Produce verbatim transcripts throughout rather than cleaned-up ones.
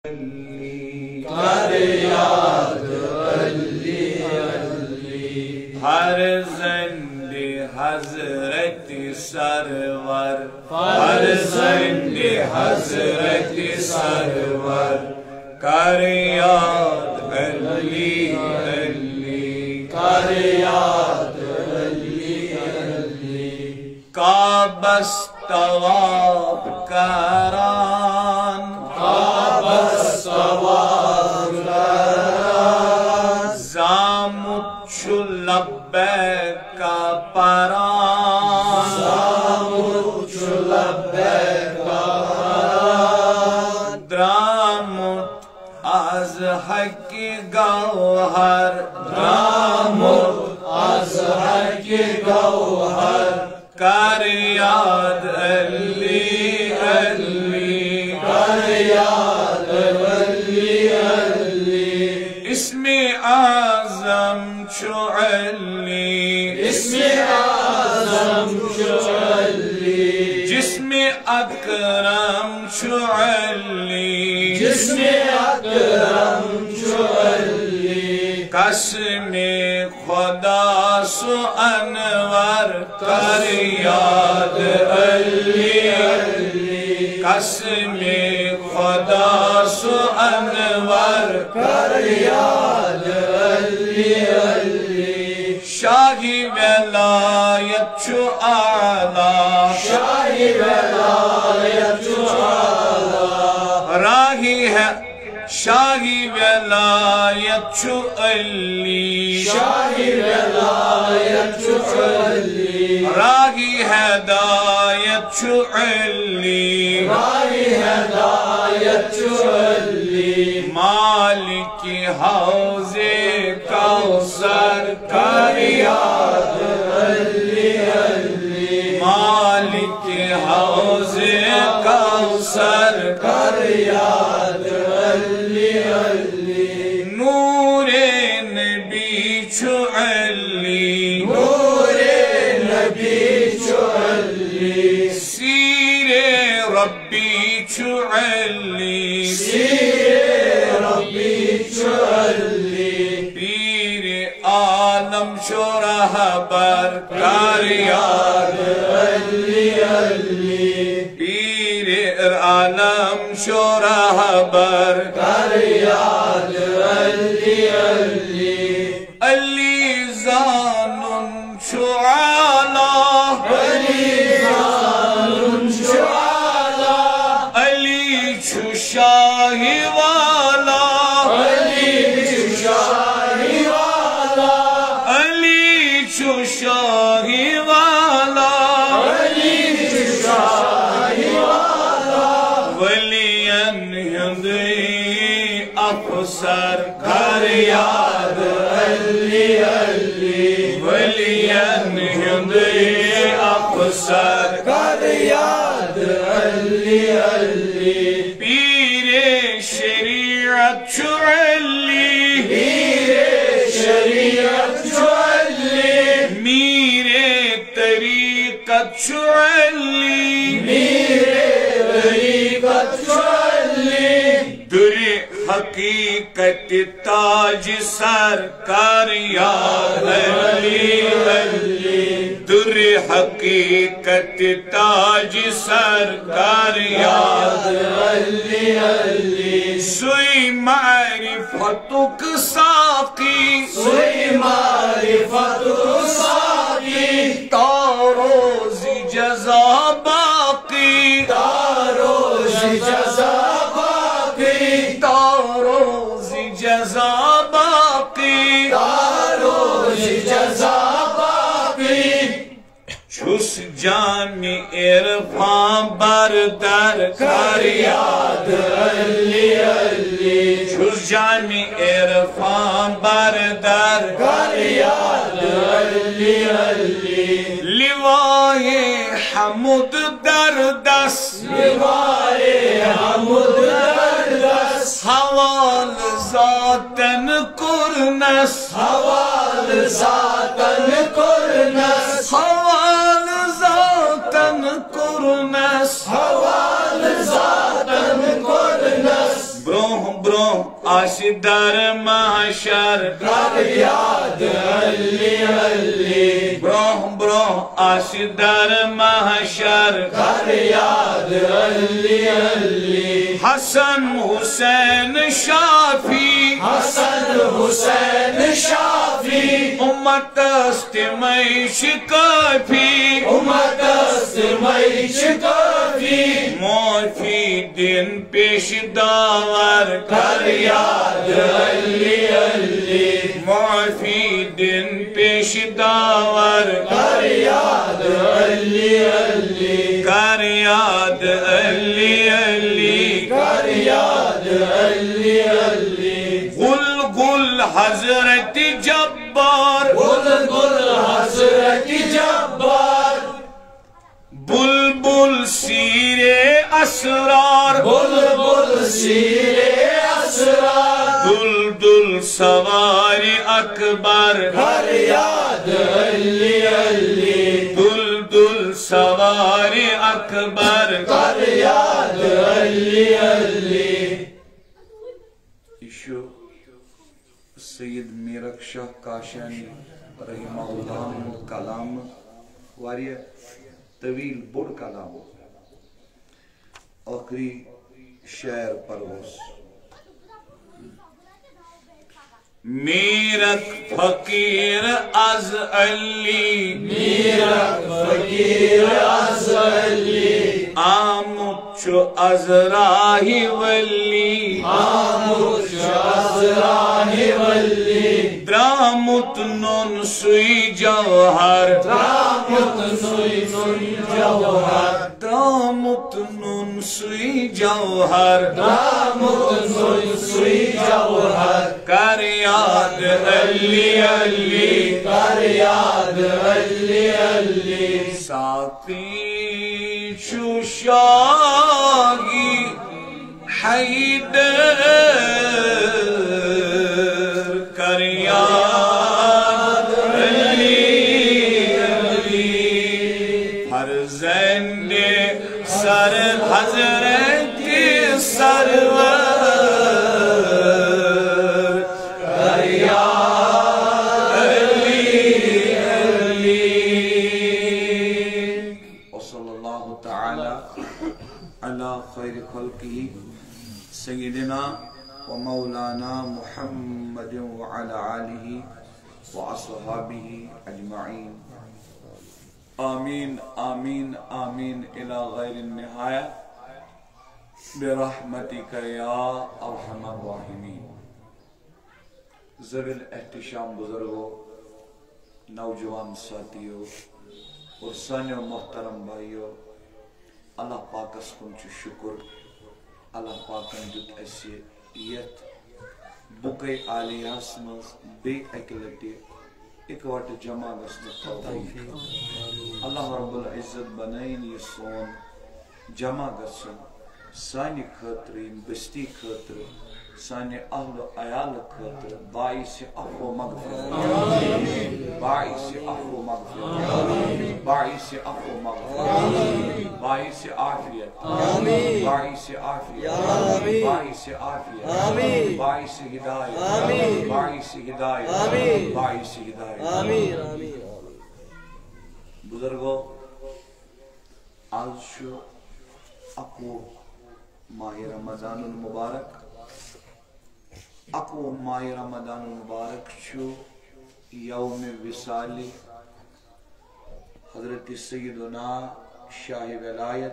علی، کر یاد علی، علی۔ فرزند حضرت سرور، فرزند حضرت سرور، کر یاد علی، علی، کر یاد علی، علی۔ کعبس طواف کران، کعبس طواف کران، زامُت چھُ لبیک پران، زامُت چھُ لبیک پران، درامُت از حق گوہر، درامُت از حق گوہر، کر یاد علی، علی، کر یاد علی، علی۔ اسم اعظم چھُ علی، اسم اعظم چھُ علی، جسم اکرم چھُ علی، جسم اکرم چھُ علی۔ قسم خدا سُہ انور، کر یاد علی، علی۔ قسم خدا سُہ انور، کر یاد علی، علی۔ شاہی ولایت چھُ اعلیٰ، شاہی ولایت چھُ اعلیٰ۔ راہی ہے شاہی ولایت چھُ علی، شاہی ولایت چھُ علی۔ راہی ہدایت چھُ علی، راہی ہدایت چھُ علی۔ مالک حوض کوثر، کر یاد علی، علی۔ مالک حوض کوثر، کر یاد علی، علی۔ نور نبی چھُ علی، نور نبی چھُ علی۔ سیر ربی چھُ علی، سیر ربی چھُ علی۔ پیر عالم چھُ رہبر، کر یاد علی، علی۔ پیر عالم چھُ رہبر، کر یاد علی، علی۔ علی زانُن چھُ اعلیٰ، علی زانُن چھُ اعلیٰ۔ علی چھُ شاہی والا، علی چھُ شاہی والا۔ علی چھُ شاہی والا، علی چھُ شاہی والا۔ ولین ہُنٛدُے افسر، کر یاد علی، علی۔ ولین ہُنٛدُے افسر، کر یاد علی، علی۔ پیر شریعت چھُ علی، پیر شریعت چھُ علی۔ میر طریقت چھُ علی، میر طریقت چھُ علی۔ در حقیقت تاج سر، کر یاد علی، علی۔ در حقیقت تاج سر، کر یاد علی، علی۔ سُے معرفتُک ساقی، سُے معرفتُک ساقی۔ تا روز جزا باقی، تا روز جزا باقی۔ تا روز جزا باقی، تا روز جزا باقی۔ چھُس جامِ عرفان بردر، کر یاد علی، علی۔ چھُس جامِ عرفان بردر، کر یاد علی، علی۔ لوائے حمد در دست، لوائے حمد در دست۔ حوالہٕ ذاتن کوٚرنس، حوالہٕ ذاتن کوٚرنس۔ حوالہٕ ذاتن کوٚرنس، حوالہٕ ذاتن کوٚرنس۔ برونٛہہ برونٛہہ برونٛہہ آسہِ در محشر، کر یاد علی علی۔ برونٛہہ برونٛہہ آسہِ در محشر، کر یاد علی علی۔ حسن حسین شافی، حسن حسین شافی۔ امتس تِمے چھِ کٲفی، امتس تِمے چھِ کٲفی۔ معافی دِن پیش داور، کر یاد علی علی۔ معافی دِن پیش داور، کر یاد علی علی۔ کر یاد علی علی۔ کر یاد علی علی۔ گل گل حضرت جبار، گل گل حضرت جبار۔ بلبل سیر اسرار، بلبل سیر اسرار۔ دلدل سوار اکبر، کر یاد علی علی۔ دلدل سوار اکبر، کر یاد علی علی۔ یہِ چھُ سید میرک شاہ کاشانی رحمہ اللہ ہُنٛد کلام، واریاہ طویل بوٚڑ کلام۔ ٲخری شعر پروس۔ میرک فقیر از علی، میرک فقیر از علی۔ آمت چھُ از راہِ ولی، آمت چھُ از راہِ ولی۔ درامُت نوٚن سُے جوہر، درامُت نوٚن سُے جوہر۔ درامُت نوٚن سُے جوہر، درامُت نوٚن سُے جوہر۔ کر یاد علی علی، کر یاد علی علی۔ ساقی چھُ شاہی حیدر، کر یاد علی علی۔ فرزند سر حضرت سرور، کر یاد علی علی۔ وصلی اللہ تعالی علی خیر خلقہ سیدنا و مولانا محمد وعلی آلہ و اصحابہ اجمعین۔ آمین، آمین، آمین الی غیر النہایہ برحمتک یا ارحم الراحمین۔ ذوی الاحتشام بزرگو، نوجوان ساتھیو اور سانیو محترم بھائیو، اللہ پاکس کُن چھُ شُکر۔ اللہ پاکن دیُت اَسہِ یَتھ بُکے عالیہس منٛز بیٚیہِ اَکہِ لٹہِ اِکوٹہٕ جمع گژھنُک توفیق۔ اللہ رب العزت بنٲیِن یہِ سون جمع گژھُن سانہِ خٲطرٕ، ییٚمہِ بستی خٲطرٕ، سانہِ اہل و عیال خٲطرٕ باعث عفو مغفرت۔ باعث عفو مغفرت۔ باعث عفو مغفرت۔ باعث عافیت۔ باعث عافیت۔ باعث عافیت۔ باعث ہدایت۔ باعث ہدایت۔ باعث ہدایت۔ بزرگو، آز چھُ اَکوُہ ماہِ رمضان المبارک۔ اَکوُہ ماہِ رمضان المبارک چھُ یوم وصال حضرت سیدنا شاہ ولایت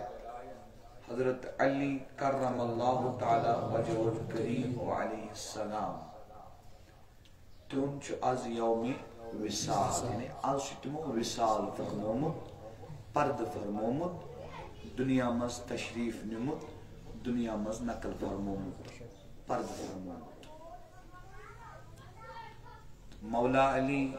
حضرت علی کرم اللہ تعالی وجہ الکریم علیہ السلام۔ تِہُنٛد چھُ از یوم وصال، یعنی از چھُ تِمو وصال فرمومُت، پردٕ فرمومُت، دُنیا منٛز تشریف نیومُت، دُنیا منٛز نقل فرمومُت، پردٕ فرمومُت۔ مولا علی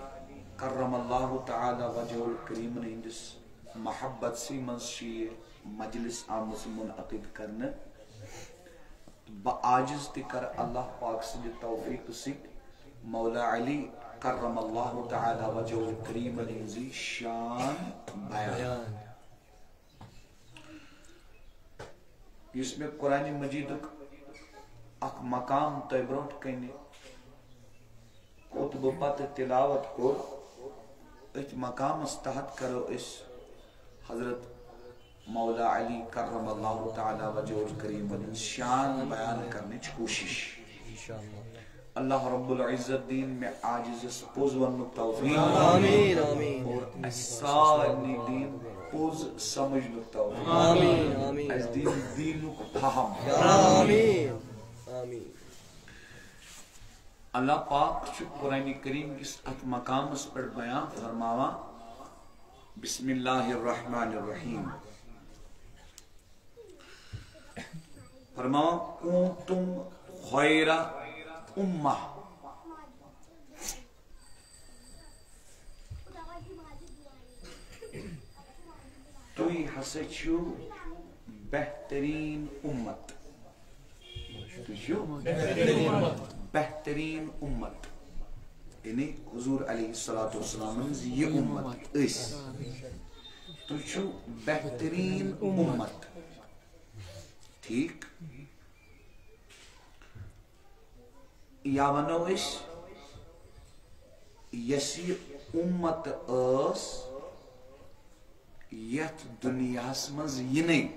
کرم اللہ تعالی وجہ الکریمن ہٕنٛدِس محبت سی منٛز چھِ یہِ مجلس آمٕژ منعقد کرنہٕ۔ بہٕ عاجز تہِ کرٕ اللہ پاک سٕنٛدِ توفیقہٕ سۭتۍ مولا علی کرم اللہ تعالی وجہ الکریمن ہٕنٛزٕے شان بیان۔ یُس مےٚ قرآن مجیدُک اکھ مقام تۄہہِ برونٛٹھ کنہِ خطبہٕ پتہٕ تلاوت کوٚر، أتھۍ مقامس تحت کرو أسۍ حضرت مولا علی کرم اللہ تعالی وجہ الکریم ہٕنٛز شان بیان کرنٕچ کوٗشش۔ اللہ رب العزت دِیِن مےٚ عاجزس پوٚز وننُک توفیق۔ آمین، آمین۔ اور اسہِ سارنٕے دِیِن پوٚز سمجھنُک توفیق۔ آمین، آمین۔ اسہِ دِیِن دیٖنُک فہم۔ آمین، آمین۔ اللہ پاک چھُ قرآن کریم کِس اتھ مقامس پٮ۪ٹھ بیان فرماوان، بسم اللہ الرحمن الرحیم۔ فرماوان، "کنتم خیر امہ"، تُہۍ ہسا چھِو بہتریٖن اُمت۔ تُہۍ چھِو بہتریٖن اُمت۔ یعنی حضور علیہ الصلوۃ والسلام ہٕنٛز یہِ اُمت أسۍ۔ تُہۍ چھِو بہتریٖن اُمت۔ ٹھیٖک۔ یا وَنو أسۍ، یۄس یہِ اُمت ٲس، یَتھ دُنیاہَس منٛز یِنَے۔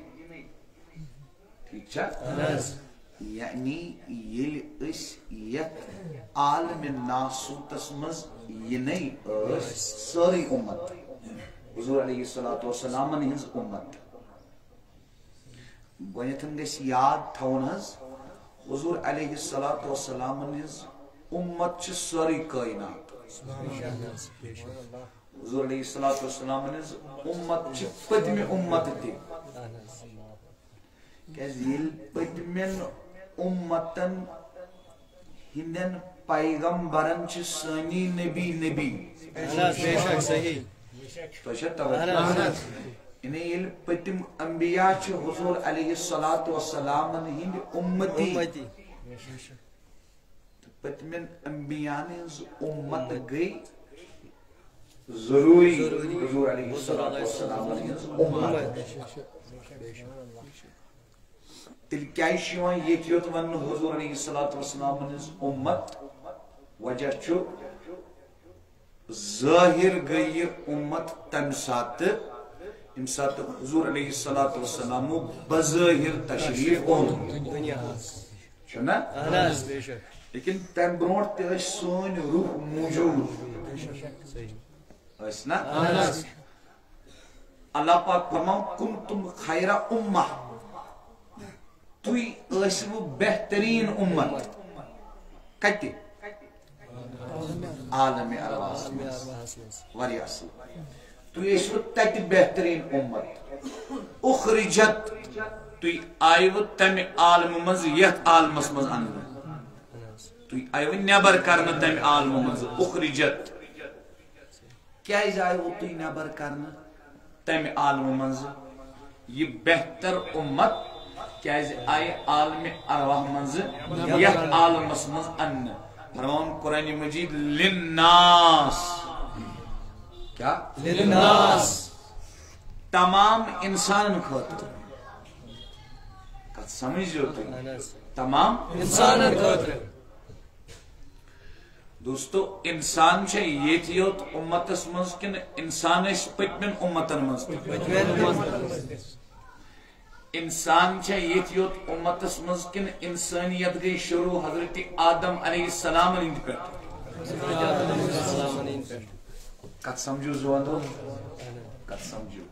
ٹھیٖک چھا؟ اہن حظ۔ یعنی ییٚلہِ أسۍ یَتھ عالمِ ناسوتَس منٛز یِنَے ٲسۍ سٲرٕے اُمت، حضور علیہ الصلوۃ والسلامَن ہٕنٛز اُمت۔ گۄڈٕنیتھ گژھِ یاد تھاوُن حظ، حضور علیہ الصلوۃ والسلام ہٕنٛز اُمت چھِ سٲرٕے کائنات۔ حضور علیہ الصلوۃ والسلام ہٕنٛز اُمت چھِ پٔتمہِ اُمت تہِ۔ کیازِ ییٚلہِ پٔتمٮ۪ن اُمتن ہٕنٛدٮ۪ن پیغمبرن چھِ سٲنی نبی نبی۔ اہن حظ، بے شک، صحیح۔ تۄہہِ چھا توجہ؟ اہن حظ۔ یعنی ییٚلہِ پٔتِم انبیاء چھِ حضور علیہ الصلوۃ والسلامن ہٕنٛدۍ اُمتی۔ اُمتی۔ تہٕ پٔتمٮ۪ن انبیاءن ہٕنٛز اُمت گٔے ضروٗری ضروٗری۔ حضور علیہ الصلوۃ والسلامن ہٕنٛز اُمت۔ بے شک۔ تیٚلہِ کیازِ چھُ یِوان ییٚتہِ یوت وننہٕ حضور علیہ الصلوۃ والسلام ہٕنٛز اُمت؟ وجہ چھُ، ظٲہِر گٔے یہِ اُمت تَمہِ ساتہٕ، ییٚمہِ ساتہٕ حضور علیہ الصلوۃ والسلامو بظٲہِر تشریف اوٚن۔ دُنیاہَس۔ چھُنہ؟ اہن حظ، بے شک۔ لیکن تَمہِ برونٛٹھ تہِ ٲسۍ سٲنۍ روح موٗجوٗد۔ صحیح۔ ٲسۍ نا؟ اہن حظ۔ اللہ پاک فرماوان، "کنتم خیر امہ"، تُہۍ ٲسِو بہتریٖن اُمت۔ کتہِ؟ عالم ارواحس منٛز۔ واریاہ اصل۔ تُہۍ ٲسِو تتہِ بہتریٖن اُمت۔ اخرجت، تُہۍ آیوٕ تمہِ عالمہٕ منٛز یتھ عالمس منٛز اننہٕ۔ تُہۍ آیوٕ نٮ۪بر کرنہٕ تمہِ عالمہٕ منٛز۔ اخرجت۔ کیازِ آیوٕ تُہۍ نٮ۪بر کرنہٕ تمہِ عالمہٕ منٛزٕ؟ یہِ بہتر اُمت کیازِ آیہِ عالمِ ارواح منٛزٕ یتھ عالمس منٛز اننہٕ؟ فرماوان قرآن مجید، "للناس"۔ کیا؟ للناس۔ تمام انسانن خٲطرٕ۔ کتھ سمجھو تُہۍ؟ اہن حظ۔ تمام انسانن خٲطرٕ۔ دوستو، انسان چھا ییٚتہِ یوت اُمتس منٛز کِنہٕ انسان ٲسۍ پٔتمٮ۪ن اُمتن منٛز تہِ؟ پٔتمٮ۪ن اُمتن منٛز۔ انسان چھا ییٚتہِ یوت اُمتس منٛز کِنہٕ انسانیت گٔے شروع حضرت آدم علیہ السلام ہٕنٛدِ پٮ۪ٹھ؟ کتھ سمجھو زوندو؟ کتھ سمجھو؟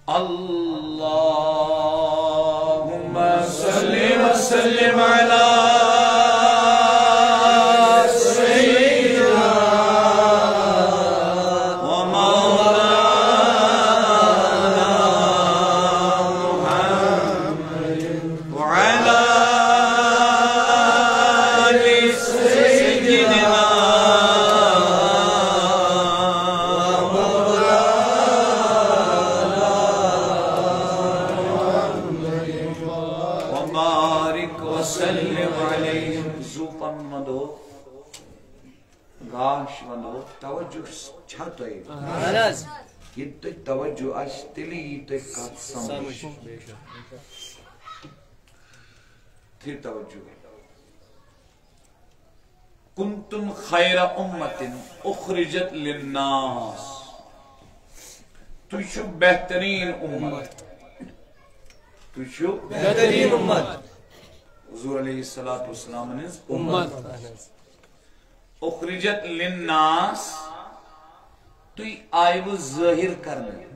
اللهم صل وسلم على سيدنا ومولانا محمد وعلى آل سيدنا وبارك وسلم عليه۔ زُو پنُن وَندو، گاش وَندو، توجہ چھا تۄہہِ؟ اہن حظ۔ ییٚلہِ تۄہہِ توجہ آسہِ، تیٚلہِ یی تۄہہِ کتھ سمجھ۔ سمجھ۔ بے شک۔ توجہ۔ کنتم خیر امت اخرجت للناس۔ تُہۍ چھِو بہترین امت۔ تُہۍ چھِو بہترین امت۔ حضور علیہ الصلوۃ والسلام ہٕنٛز امت۔ امت۔ اخرجت للناس، تُہۍ آیوٕ ظٲہِر کرنہٕ،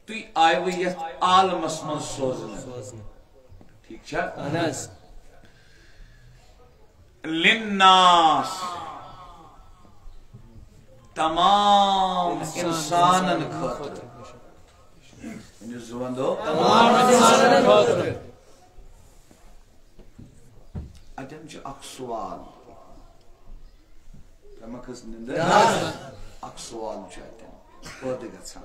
تُہۍ آیوٕ یتھ عالمس منٛز سوزنہٕ۔ ٹھیک چھا؟ اہن حظ۔ للناس، تمام انسانن خٲطرٕ۔ ؤنِو زٕ وندو۔ تمام انسانن خٲطرٕ۔ اتٮ۪ن چھُ اکھ سوال۔ تۄہہِ ما کھٔژ نِندٕر؟ نہ۔ اکھ سوال چھُ اتٮ۪ن پٲدٕ گژھان۔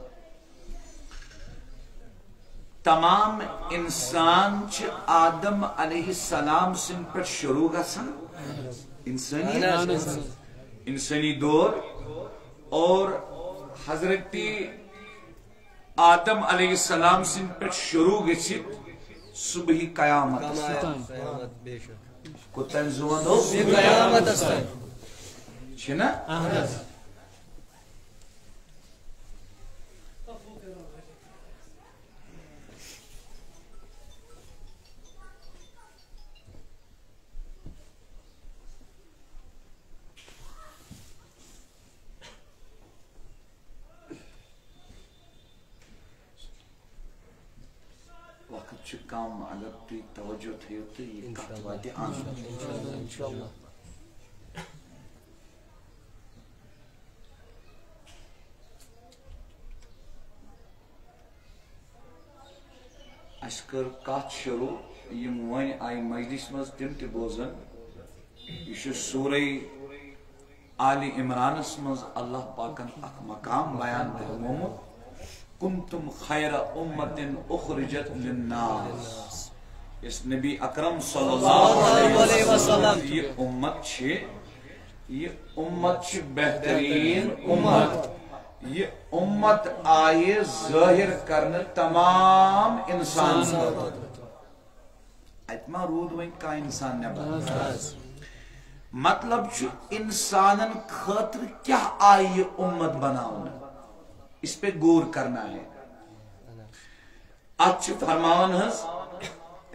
تمام انسان چھِ آدم علیہ السلام سٕنٛدِ پٮ۪ٹھ شروع گژھان؟ انسٲنی، اہن حظ۔ انسٲنی دور اور حضرت آدم علیہ السلام سٕنٛدِ پٮ۪ٹھ شروع گٔژھِتھ صبح قیامت تام۔ کوٚت تام زُوَن اوس؟ قیامتس تام۔ چھِ نا؟ اہن حظ۔ وقت چھُ کم، اگر تُہۍ توجہ تھٲیِو تہٕ یہِ کتھ واتہِ اند۔ انشاءاللہ، انشاءاللہ۔ اَسہِ کٔر کتھ شروع، یِم وۄنۍ آیہِ مجلس منٛز تِم تہِ بوزن۔ یہِ چھُ سورہ آلِ عمرانس منٛز اللہ پاکن اکھ مقام بیان فرمومُت، "کنتم خیر امت اخرجت للناس"۔ یُس نبی اکرم صلی اللہ علیہ وسلم یہِ امت چھِ، یہِ امت چھِ بہترین امت۔ یہِ امت آیہِ ظٲہر کرنہٕ تمام انسان خٲطرٕ۔ اتہِ ما روٗد وۄنۍ کانٛہہ انسان نٮ۪بر؟ مطلب چھُ، انسانن خٲطرٕ کیٛاہ آیہِ یہِ امت بناونہٕ؟ اس پہ غور کرنا ہے۔ اتھ چھِ فرماوان حظ،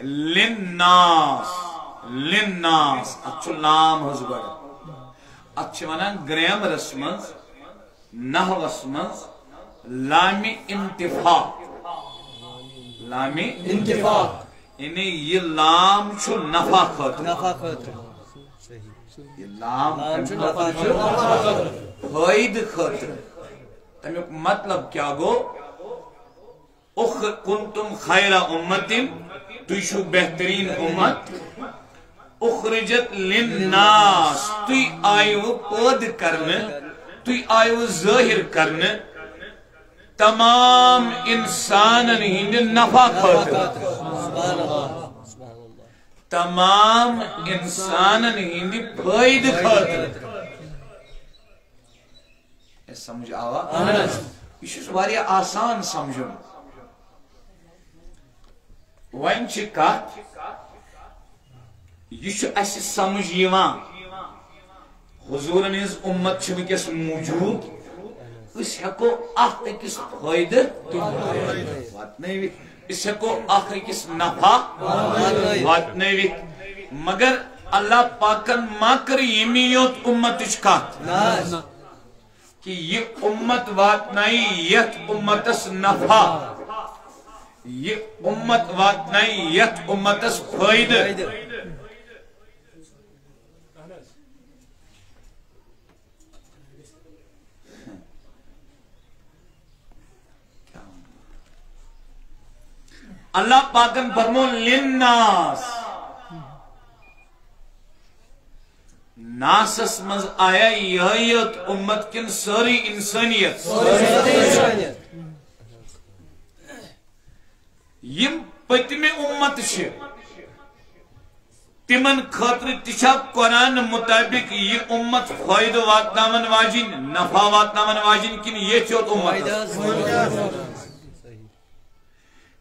للناس، للناس، اتھ چھُ لام حظ گۄڈٕ۔ اتھ چھِ ونان گرامرس منٛز، نحوس منٛز لامِ انتفاع۔ لامِ انتفاع۔ یعنی یہِ لام چھُ نفع خٲطرٕ۔ نفع خٲطرٕ۔ صحیح۔ یہِ لام لام چھُ کَمہِ نفع خٲطرٕ چھُ؟ خٲطرٕ۔ فٲیدٕ خٲطرٕ۔ تَمیُک مطلب کیٛاہ گوٚو؟ اخ کنتم خیر امت، تُہۍ چھِو بہترین امت۔ اخرجت للناس، تُہۍ آیوٕ پٲدٕ کرنہٕ، تُہۍ آیوٕ ظٲہر کرنہٕ تمام انسانن ہٕنٛدِ نفع خٲطرٕ، تمام انسانن ہٕنٛدِ فٲیدٕ خٲطرٕ۔ اے، سمجھ آوا؟ اہن حظ۔ یہِ چھُ واریاہ آسان سمجھُن۔ وۄنۍ چھِ کتھ، یہِ چھُ اسہِ سمجھ یِوان، حضوٗرن ہٕنٛز اُمت چھِ وٕنکیٚس موٗجوٗد، أسۍ ہٮ۪کو اکھ أکِس فٲیدٕ واتنٲوِتھ، أسۍ ہٮ۪کو اکھ أکِس نفع واتنٲوِتھ، مگر اللہ پاکن ما کٔر ییٚمی یوت اُمتٕچ کتھ؟ نہ حظ۔ کہ یہِ اُمت واتنایہِ یتھ اُمتس نفع، یہِ اُمت واتنایہِ یتھ اُمتس فٲیدٕ۔ اللہ پاکن فرمو للناس۔ ناسس منٛز آیا یِہے یوت اُمت کِنہٕ سٲرٕے انسٲنیت؟ یِم پٔتمہِ اُمت چھِ، تِمن خٲطرٕ تہِ چھا قرآن مطابق یہِ اُمت فٲیدٕ واتناون واجِنۍ، نفع واتناون واجِنۍ، کِنہٕ ییٚتھۍ یوت اُمتس؟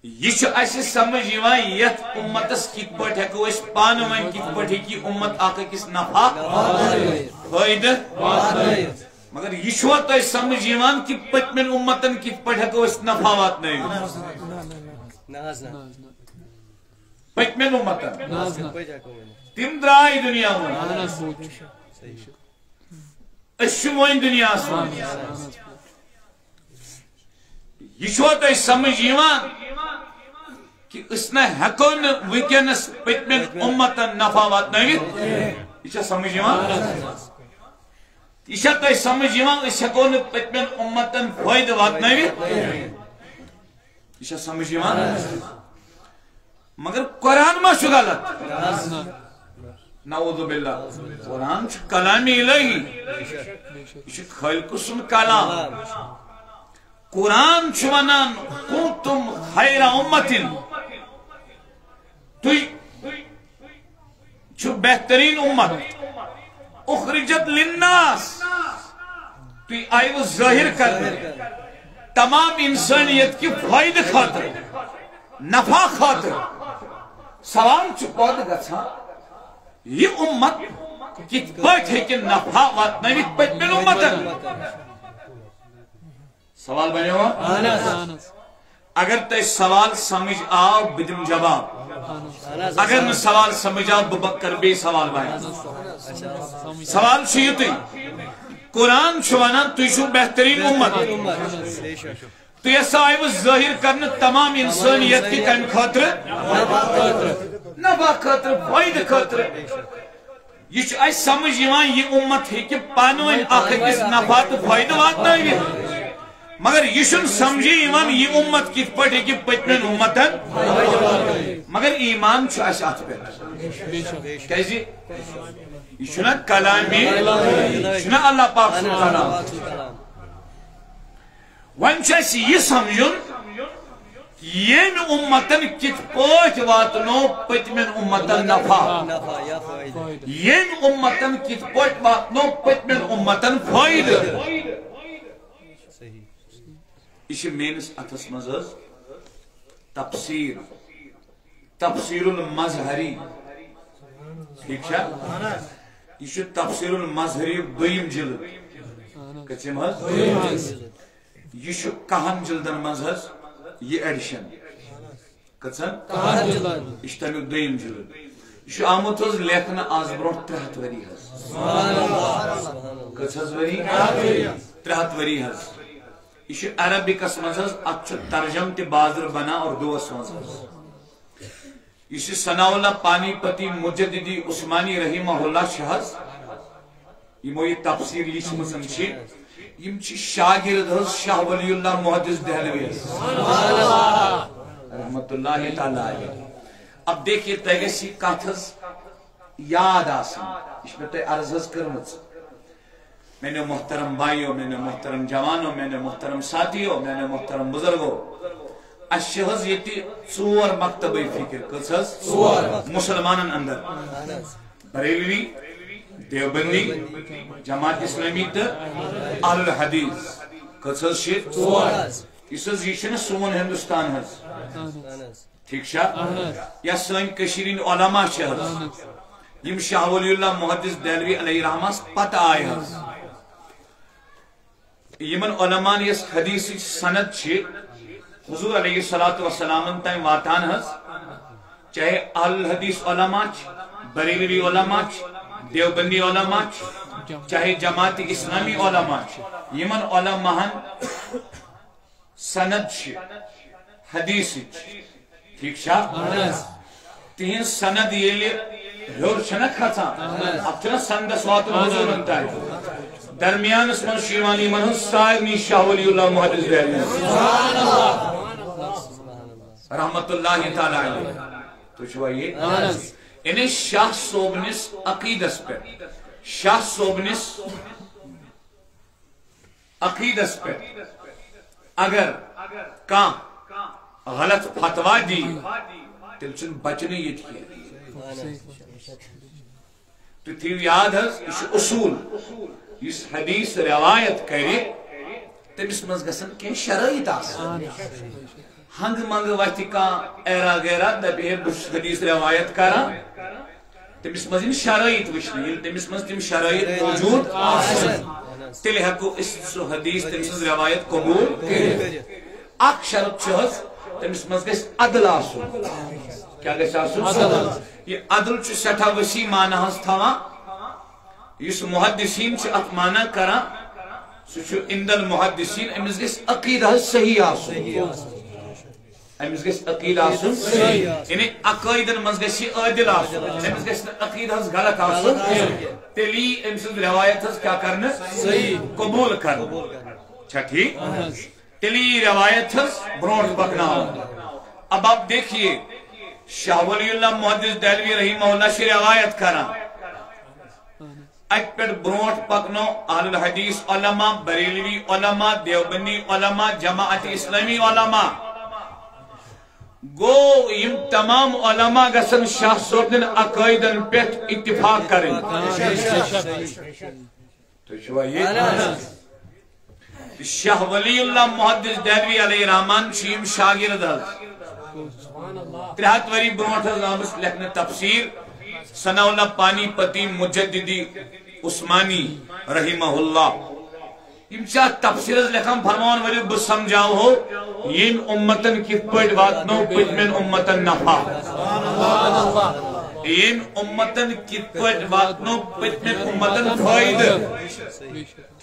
یہِ چھُ اَسہِ سمجھ یِوان، یَتھ اُمتس کِتھ پٲٹھۍ ہٮ۪کو أسۍ پانہٕ ؤنۍ، کِتھ پٲٹھۍ ہیٚکہِ یہِ اُمت اکھ أکِس نفع، فٲیدٕ۔ مگر یہِ چھُوا تۄہہِ سمجھ یِوان کہِ پٔتمٮ۪ن اُمتن کِتھ پٲٹھۍ ہٮ۪کو أسۍ نفع واتنٲوِتھ؟ نہ حظ، نہ۔ پٔتمٮ۪ن اُمتن۔ نہ حظ، نہ۔ تِم درٛاے دُنیا منٛز۔ اہن حظ، بوٗزِو۔ أسۍ چھِ وۄنۍ دُنیاہَس منٛز۔ یہِ چھُوا تۄہہِ سمجھ یِوان کہِ أسۍ نہ ہٮ۪کو نہٕ وٕنکیٚنَس پٔتمٮ۪ن اُمتن نفع واتنٲوِتھ؟ یہِ چھا سمجھ یِوان؟ یہِ چھا تۄہہِ سمجھ یِوان أسۍ ہٮ۪کو نہٕ پٔتمٮ۪ن اُمتن فٲیدٕ واتنٲوِتھ؟ یہِ چھا سمجھ یِوان؟ مگر قرآن ما چھُ غلط؟ نعوذ باللہ۔ قرآن چھُ کلام الہی۔ یہِ چھُ خالق سُنٛد کلام۔ قرآن چھُ ونان، "کنتم خیر امۃ"۔ تُہۍ چھُ بہترین امت۔ اخرجت للناس۔ تُہۍ آیوٕ ظٲہر کرنہٕ تمام انسانیت کہِ فٲیدٕ خٲطرٕ، نفع خٲطرٕ۔ سوال چھُ پٲدٕ گژھان، یہِ امت کِتھ پٲٹھۍ ہیٚکہِ نفع واتنٲوِتھ پٔتمٮ۪ن امتن؟ سوال بنیو؟ اہن حظ۔ اگر تۄہہِ سوال سمجھ آو، بہٕ دِمہٕ جواب۔ اگر نہٕ سوال سمجھ آو، بہٕ کرٕ بیٚیہِ سوال بیان۔ سوال چھُ یُتُے، قرآن چھُ ونان، "تُہۍ چھِو بہترین امت۔" تُہۍ ہسا آیوٕ ظٲہر کرنہٕ تمام انسانیت کہِ کمہِ خٲطرٕ؟ نفع خٲطرٕ، فٲیدٕ خٲطرٕ۔ یہِ چھُ اَسہِ سمجھ یِوان، یہِ اُمت ہیٚکہِ پانہٕ ؤنۍ اکھ أکِس نفع تہٕ فٲیدٕ واتنٲوِتھ۔ مگر یہِ چھُنہٕ سمجھے یِوان، یہِ اُمت کِتھ پٲٹھۍ ہیٚکہِ پٔتمٮ۪ن اُمتن۔ مگر ایمان چھُ اَسہِ اَتھ پٮ۪ٹھ۔ کیٛازِ؟ یہِ چھُنہ کلامی، یہِ چھُنہ اللہ پاک سُنٛد کلام۔ وۄنۍ چھُ اَسہِ یہِ سمجھُن، ییٚمۍ اُمتن کِتھ پٲٹھۍ واتنو پٔتمٮ۪ن اُمتن نفع؟ ییٚمۍ اُمتن کِتھ پٲٹھۍ واتنو پٔتمٮ۪ن اُمتن فٲیدٕ؟ یہِ چھِ میٲنِس اَتھس منٛز حظ تفسیٖر، تفسیٖر المظہری۔ ٹھیٖک چھا؟ یہِ چھُ تفسیٖر المظہری دوٚیِم جلد۔ کٔژِم حظ؟ یہِ چھُ کَہَن جلدن منٛز حظ یہِ ایڈیشن۔ کٔژَن؟ کَہَن جلدن۔ یہِ چھُ تَمیُک دوٚیِم جلد۔ یہِ چھُ آمُت حظ لیکھنہٕ آز برونٛٹھ ترٛےٚ ہَتھ ؤری حظ۔ کٔژ حظ ؤری؟ ترٛےٚ ہَتھ ؤری حظ۔ یہِ چھُ عربکس منٛز حظ، اَتھ چھُ ترجم تہِ بازر بنان اردوس منٛز حظ۔ یُس یہِ ثناء اللہ پانی پتی مجددی عثمانی رحمہ اللہ چھِ حظ، یِمو یہِ تفسیٖر لیٖچھمٕژ چھِ، یِم چھِ شاگرد حظ شاہ ولی اللہ محدث دہلوی حظ۔ رحمت اللہ تعالیٰ علیہ۔ اب دیکھیے، تۄہہِ گژھِ یہِ کتھ حظ یاد آسٕنۍ، یہِ چھِ مےٚ تۄہہِ عرض حظ کٔرمٕژ۔ میانیو محترم بایو، میانیو محترم جوانو، میانیو محترم ساتھیو، میانیو محترم بزرگو، اَسہِ چھِ حظ ییٚتہِ ژور مکتبٕے فکر۔ کٔژ حظ؟ ژور۔ مُسلمانن اندر۔ بریلوی، دیوبندی، جماعت اسلامی تہٕ اہل الحدیث۔ کٔژ حظ چھِ؟ ژور۔ یُس حظ یہِ چھُنہٕ سون ہندوستان حظ۔ ٹھیک چھا؟ اہن حظ۔ یا سٲنۍ کٔشیٖرِ ہٕنٛدۍ علماء چھِ حظ، اہن حظ۔ یِم شاہ ولی اللہ محدث دہلوی علیہ رحمس پتہٕ آے حظ۔ یِمن علماءن یۄس حدیثٕچ سند چھِ حضور علیہ الصلوۃ والسلامن تام واتان حظ، چاہے اہل الحدیث علماء چھِ، بریلوی علماء چھِ، دیوبندی علماء چھِ، چاہے جماعت اسلامی علماء چھِ، یِمن علماءن سند چھِ حدیثٕچ۔ ٹھیک چھا؟ اہن حظ۔ تِہنٛز سند ییٚلہِ ہیوٚر چھنہ کھژان، اہن حظ۔ اتھ چھنہ سندس واتُن اہن حظ۔ حضوٗرن تام۔ درمیانس منٛز چھُ یِوان یِمن ہٕنٛز سارنٕے شاہ ولی اللہ محدث دہلوی۔ رحمت اللہ تعالیٰ علیہ۔ تُہۍ چھِوا یہِ؟ اہن حظ۔ یعنی شاہ صٲبنِس عقیدس پٮ۪ٹھ، شاہ صٲبنِس عقیدس پٮ۪ٹھ اگر کانٛہہ غلط فتوا دی، تیٚلہِ چھُنہٕ بچنٕے ییٚتہِ کینٛہہ۔ تُہۍ تھٲیِو یاد حظ، یہِ چھُ اصوٗل۔ یُس حدیث روایت کرِ، تٔمِس منٛز گژھن کینٛہہ شرٲیط آسٕنۍ۔ ہنگہٕ منگہٕ وتھِ کانٛہہ ایرا غیرا، دپہِ ہے بہٕ چھُس حدیث روایت کران، تٔمِس منٛز یِن شرٲیط وٕچھنہٕ۔ ییٚلہِ تٔمِس منٛز تِم شرٲیط موجود آسن، تیٚلہِ ہٮ۪کو أسۍ سُہ حدیث، تٔمۍ سٕنٛز روایت قبول کٔرِتھ۔ اکھ شرط چھُ حظ، تٔمِس منٛز گژھِ عدل آسُن۔ کیٛاہ گژھِ آسُن؟ عدل۔ یہِ عدل چھُ سٮ۪ٹھاہ وسیع معنی حظ تھاوان۔ یُس محدثین چھِ اتھ معنی کران، سُہ چھُ عند المحدثین، أمِس گژھِ عقیدٕ حظ صحیح آسُن۔ أمِس گژھِ عقیدٕ آسُن صحیح۔ یعنی عقٲیدن منٛز گژھِ یہِ عٲدِل آسُن، أمِس گژھِ نہٕ عقیدٕ حظ غلط آسُن۔ تیٚلہِ یی أمۍ سٕنٛز روایت حظ کیٛاہ کرنہٕ؟ صحیح۔ قبول کرنہٕ۔ چھا ٹھیٖک؟ تیٚلہِ یی روایت حظ برونٛٹھ پکناونہٕ۔ اب آپ دیکھیے، شاہ ولی اللہ محدث دہلوی رحمہ اللہ چھِ روایت کران۔ اتہِ پٮ۪ٹھ برونٛٹھ پکنو اہل الحدیث علماء، بریلوی علماء، دیوبندی علماء، جماعت اسلامی علماء۔ گوٚو، یِم تمام علماء گژھن شاہ صٲبنٮ۪ن عقٲیدن پٮ۪ٹھ اتفاق کرٕنۍ۔ تُہۍ چھِوا یہِ؟ تہٕ شاہ ولی اللہ محدث دہلوی علیہ رحمان چھِ یِم شاگرد حظ۔ ترٛےٚ ہتھ ؤری برونٛٹھ حظ آمٕژ لیکھنہٕ تفسیر ثناء اللہ پانی پتی مجددی عثمانی رحمہ اللہ۔ یِم چھِ اتھ تفسیرس لیکھان، فرماوان، ؤلِو بہٕ سمجھاوہو ییٚمۍ اُمتن کِتھ پٲٹھۍ واتنو پٔتمٮ۪ن اُمتن نفع، ییٚمۍ اُمتن کِتھ پٲٹھۍ واتنو پٔتمٮ۪ن اُمتن فٲیدٕ۔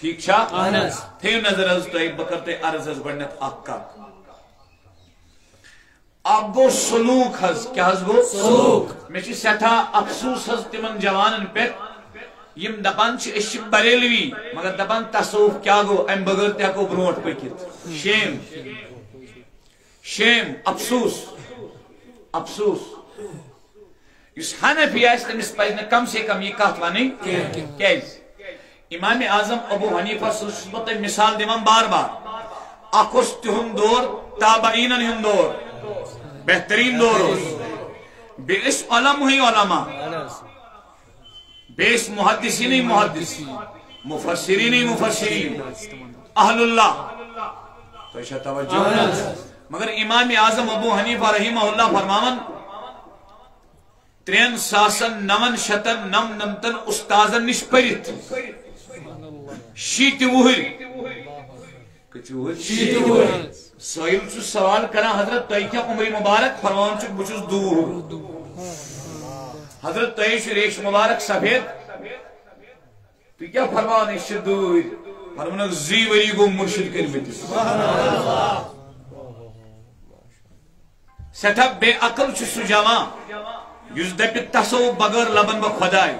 ٹھیٖک چھا؟ اہن حظ۔ تھٲیِو نظر حظ تُہۍ، بہٕ کرٕ تۄہہِ عرض حظ گۄڈٕنٮ۪تھ اکھ کتھ۔ اکھ گوٚو سلوک حظ، کیٛاہ حظ گوٚو؟ سلوک۔ مےٚ چھُ سٮ۪ٹھاہ افسوس حظ تِمن جوانن پٮ۪ٹھ، یِم دپان چھِ أسۍ چھِ بریلوی، مگر دپان تصوف کیٛاہ گوٚو، امہِ بغٲر تہِ ہٮ۪کو برونٛٹھ پٔکِتھ۔ شیم، شیم، افسوس، افسوس۔ یُس حنفی آسہِ، تٔمِس پزِ نہٕ کم سے کم یہِ کتھ ونٕنۍ کینٛہہ۔ کیٛازِ؟ امام اعظم ابو حنیفہ سٕنٛز چھُس بہٕ تۄہہِ مثال دِوان بار بار۔ اکھ اوس تِہُنٛد دور، تابعینن ہُنٛد دور، بہتریٖن دور اوس۔ بیٚیہِ ٲسۍ علماء ہٕے علماء، بیٚیہِ ٲسۍ محدثیٖنٕے محدث، مفسریٖنٕے مفسریٖن، اہل اللہ۔ تۄہہِ چھا توجہ؟ مگر امام اعظم ابو حنیفہ رحمہ اللہ فرماوان، ترٛٮ۪ن ساسن نون شتن نمنمتن استادن نِش پٔرِتھ، شیٖتہِ وُہٕرۍ۔ کٔژِ وُہٕرۍ؟ شیٖتہِ وُہٕرۍ۔ سٲیِل چھُ سوال کران، حضرت، تۄہہِ کیٛاہ عمرِ مبارک؟ فرماوان چھُ، بہٕ چھُس دوٗر۔ حضرت، تۄہہِ چھُ ریش مبارک سفید۔ تُہۍ کیٛاہ فرماوان، أسۍ چھِ دوٗرۍ؟ فرماونکھ، زٕے ؤری گوٚو مُرشِد کٔرمٕتِس۔ سٮ۪ٹھاہ بے عقل چھُ سُہ جوان، یُس دَپہِ، تصوف بغٲر لبن بہٕ خۄداے۔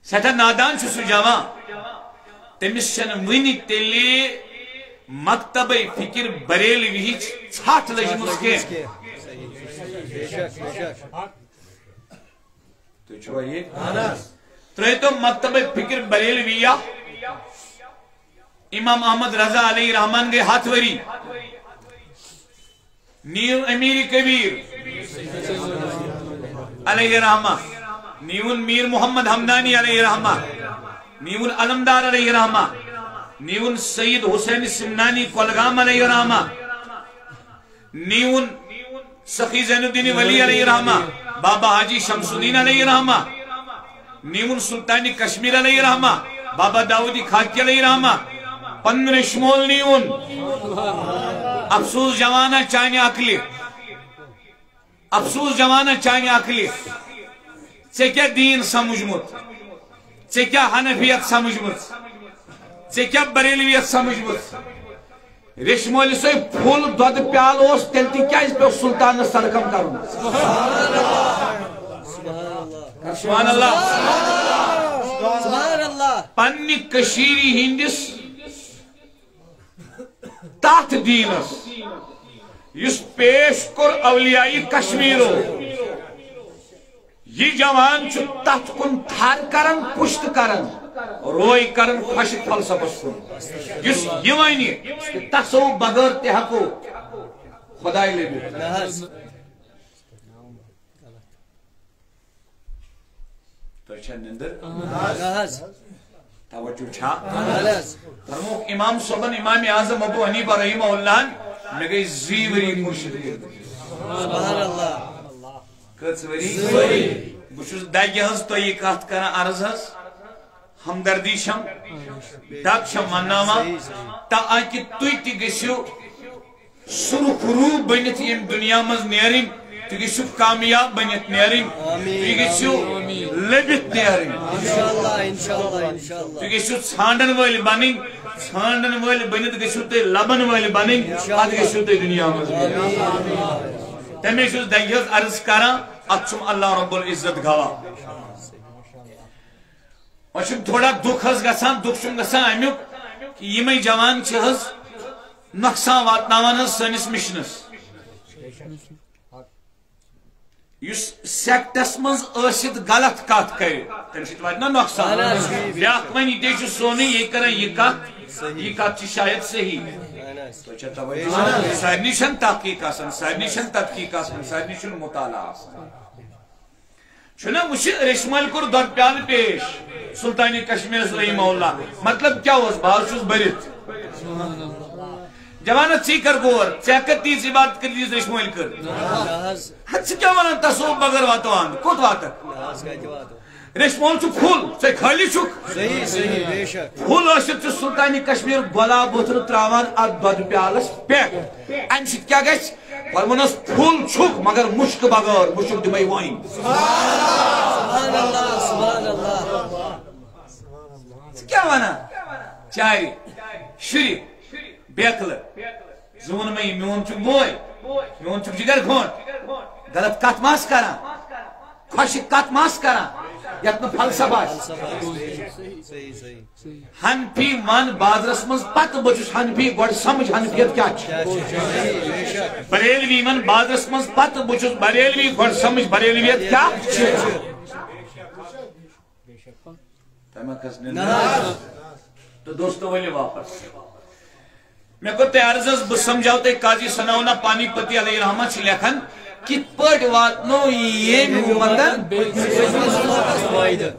سٮ۪ٹھاہ نادان چھُ سُہ جوان، تٔمِس چھَنہٕ وٕنہِ تیٚلہِ مکتبے فکر بریلویِچ ژھٹھ لٔجمٕژ کینٛہہ۔ تُہۍ چھِوا یہِ؟ ترٛٲیتو مکتبہ فکر بریلویہ۔ امام احمد رضا علیہ رحمان گٔے ہتھ ؤری۔ نیو امیر کبیر علیہ رحمہ، نیون میر محمد ہمدانی علیہ رحمہ، نیون علمدار علیہ رحمہ، نیون سید حسین سمنانی کولگام علیہ رحمہ، نیون سخی زین الدین ولی علیہ رحمہ، بابا حاجی شمس الدین علیہ رحمہ، نیون سلطان کشمیر علیہ رحمہ، بابا داؤدی خاکی علیہ رحمہ، پنن شمول نیون۔ افسوس جوانا چانہِ عقلہِ، افسوس جوانا چانہِ عقلہِ، ژےٚ کیٛاہ دین سمجھمُت؟ ژےٚ کیٛاہ حنفیت سمجھمٕژ؟ ژےٚ کیٛاہ بریلویت سمجھمٕژ؟ ریشمٲلِس ہے پھُل دۄدٕ پیالہٕ اوس، تیٚلہِ تہِ کیٛازِ پیوٚو سُلطانس سرغم کرُن؟ سبحان اللہ۔ سبحان اللہ۔ پننہِ کٔشیٖرِ ہٕنٛدِس تتھ دیٖنس، یُس پیش کوٚر اولیاء کشمیرو، یہِ جوان چھُ تتھ کُن تھر کران، پُشت کران، روے کران خۄشک فلسفس کُن، یُس یہِ ونہِ کہِ تصوف بغٲر تہِ ہٮ۪کو خۄداے لٔبِتھ۔ نہ حظ۔ تۄہہِ چھا نِندٕر؟ نہ حظ۔ توجہ چھا؟ اہن حظ۔ فرمووُکھ امام صٲبن، امام اعظم ابو حنیفہ رحمہ اللہ ہن، مےٚ گٔے زٕے ؤری مرشد گٔے۔ سبحان اللہ۔ کٔژ ؤری؟ بہٕ چھُس دگہِ ہٕنٛز تۄہہِ یہِ کتھ کران عرض حظ، ہمدردی چھم، دگ چھم منناوان، تاکہِ تُہۍ تہِ گٔژھِو سرخ روح بٔنِتھ ییٚمہِ دُنیا منٛز نیرٕنۍ، تُہۍ گٔژھِو کامیاب بٔنِتھ نیرٕنۍ، تُہۍ گٔژھِو لٔبِتھ نیرٕنۍ۔ انشاءاللہ، انشاءاللہ، انشاءاللہ۔ تُہۍ گٔژھِو ژھانڈن وٲلۍ بنٕنۍ، ژھانڈن وٲلۍ بٔنِتھ گٔژھِو تُہۍ لبن وٲلۍ بنٕنۍ، پتہٕ گٔژھِو تُہۍ دُنیا منٛز نیرٕنۍ۔ تمے چھُس دگہِ ہٕنٛز عرض کران، اتھ چھُم اللہ رب العزت گواہ۔ وۄنۍ چھُم تھوڑا دُکھ حظ گژھان، دُکھ چھُم گژھان امیُک کہ یِمے جوان چھِ حظ نۄقصان واتناوان حظ سٲنِس مِشنَس۔ یُس سیکٹس منٛز ٲسِتھ غلط کتھ کرِ، تمہِ سۭتۍ واتہِ نہ نۄقصان؟ اہن حظ۔ بیٛاکھ وَنہِ، یہِ تے چھُ سونُے، یہِ کران یہِ کتھ، یہِ کتھ چھِ شاید صحیح۔ اہن حظ۔ تۄہہِ چھا توجہ؟ اہن حظ۔ سارنٕے چھَنہٕ تحقیق آسان، سارنٕے چھَنہٕ تدقیق آسان، سارنٕے چھُنہٕ مطالعہ آسان۔ چھُنہ وٕچھِ، ریشمٲلۍ کوٚر دۄدٕ پیالہٕ پیش سلطانِ کشمیرس رحمہ اللہ۔ مطلب کیٛاہ اوس؟ بہٕ حظ چھُس بٔرِتھ۔ جوانا، ژٕے کر غور، ژےٚ کر تیٖژ عبادت کٔر، ییٖژ ریشمٲلۍ کٔر؟ ہتہٕ ژٕ کیٛاہ ونان تصوف بغٲر واتو اند؟ کوٚت واتکھ؟ ریشمول چھُ پھُل، ژے خٲلی چھُکھ۔ صحیح، صحیح، بے شک۔ پھُل ٲسِتھ چھُ سلطانِ کشمیر گۄلاب بُتھرٕ تراوان اتھ دۄدٕ پیالس پٮ۪ٹھ۔ امہِ سۭتۍ کیٛاہ گژھِ؟ فرمونس، پھُل چھُکھ مگر مُشکہٕ بغٲر، مُشک دِمے وۄنۍ۔ سبحان اللہ، سبحان اللہ۔ ژٕ کیٛاہ ونان؟ چارِ، شُرِ، بیکلہٕ۔ زٕ ووٚن مےٚ، یہِ میون چھُکھ بوے، میون چھُکھ جگر گھونٹ۔ غلط کتھ ما آسہٕ کران؟ خۄشِک کتھ ما آسہٕ کران؟ یتھ نہٕ فلسفہ آسہِ۔ صحیح، صحیح۔ حنفی ون بازرس منٛز پتہٕ، بہٕ چھُس حنفی، گۄڈٕ سمجھ حنفیت کیٛاہ چھِ۔ بریلوی ون بازرس منٛز پتہٕ، بہٕ چھُس بریلوی، گۄڈٕ سمجھ بریلویت کیٛاہ چھِ۔ تمہِ کھس نہ۔ تو دوستو، ؤلِو واپس۔ مےٚ کوٚر تۄہہِ عرض حظ، بہٕ سمجھاو تۄہہِ، قاضی ثناء اللہ پانی پتی علیہ رحمت چھِ لیکھان، کِتھ پٲٹھۍ واتنو ییٚمۍ اُمتن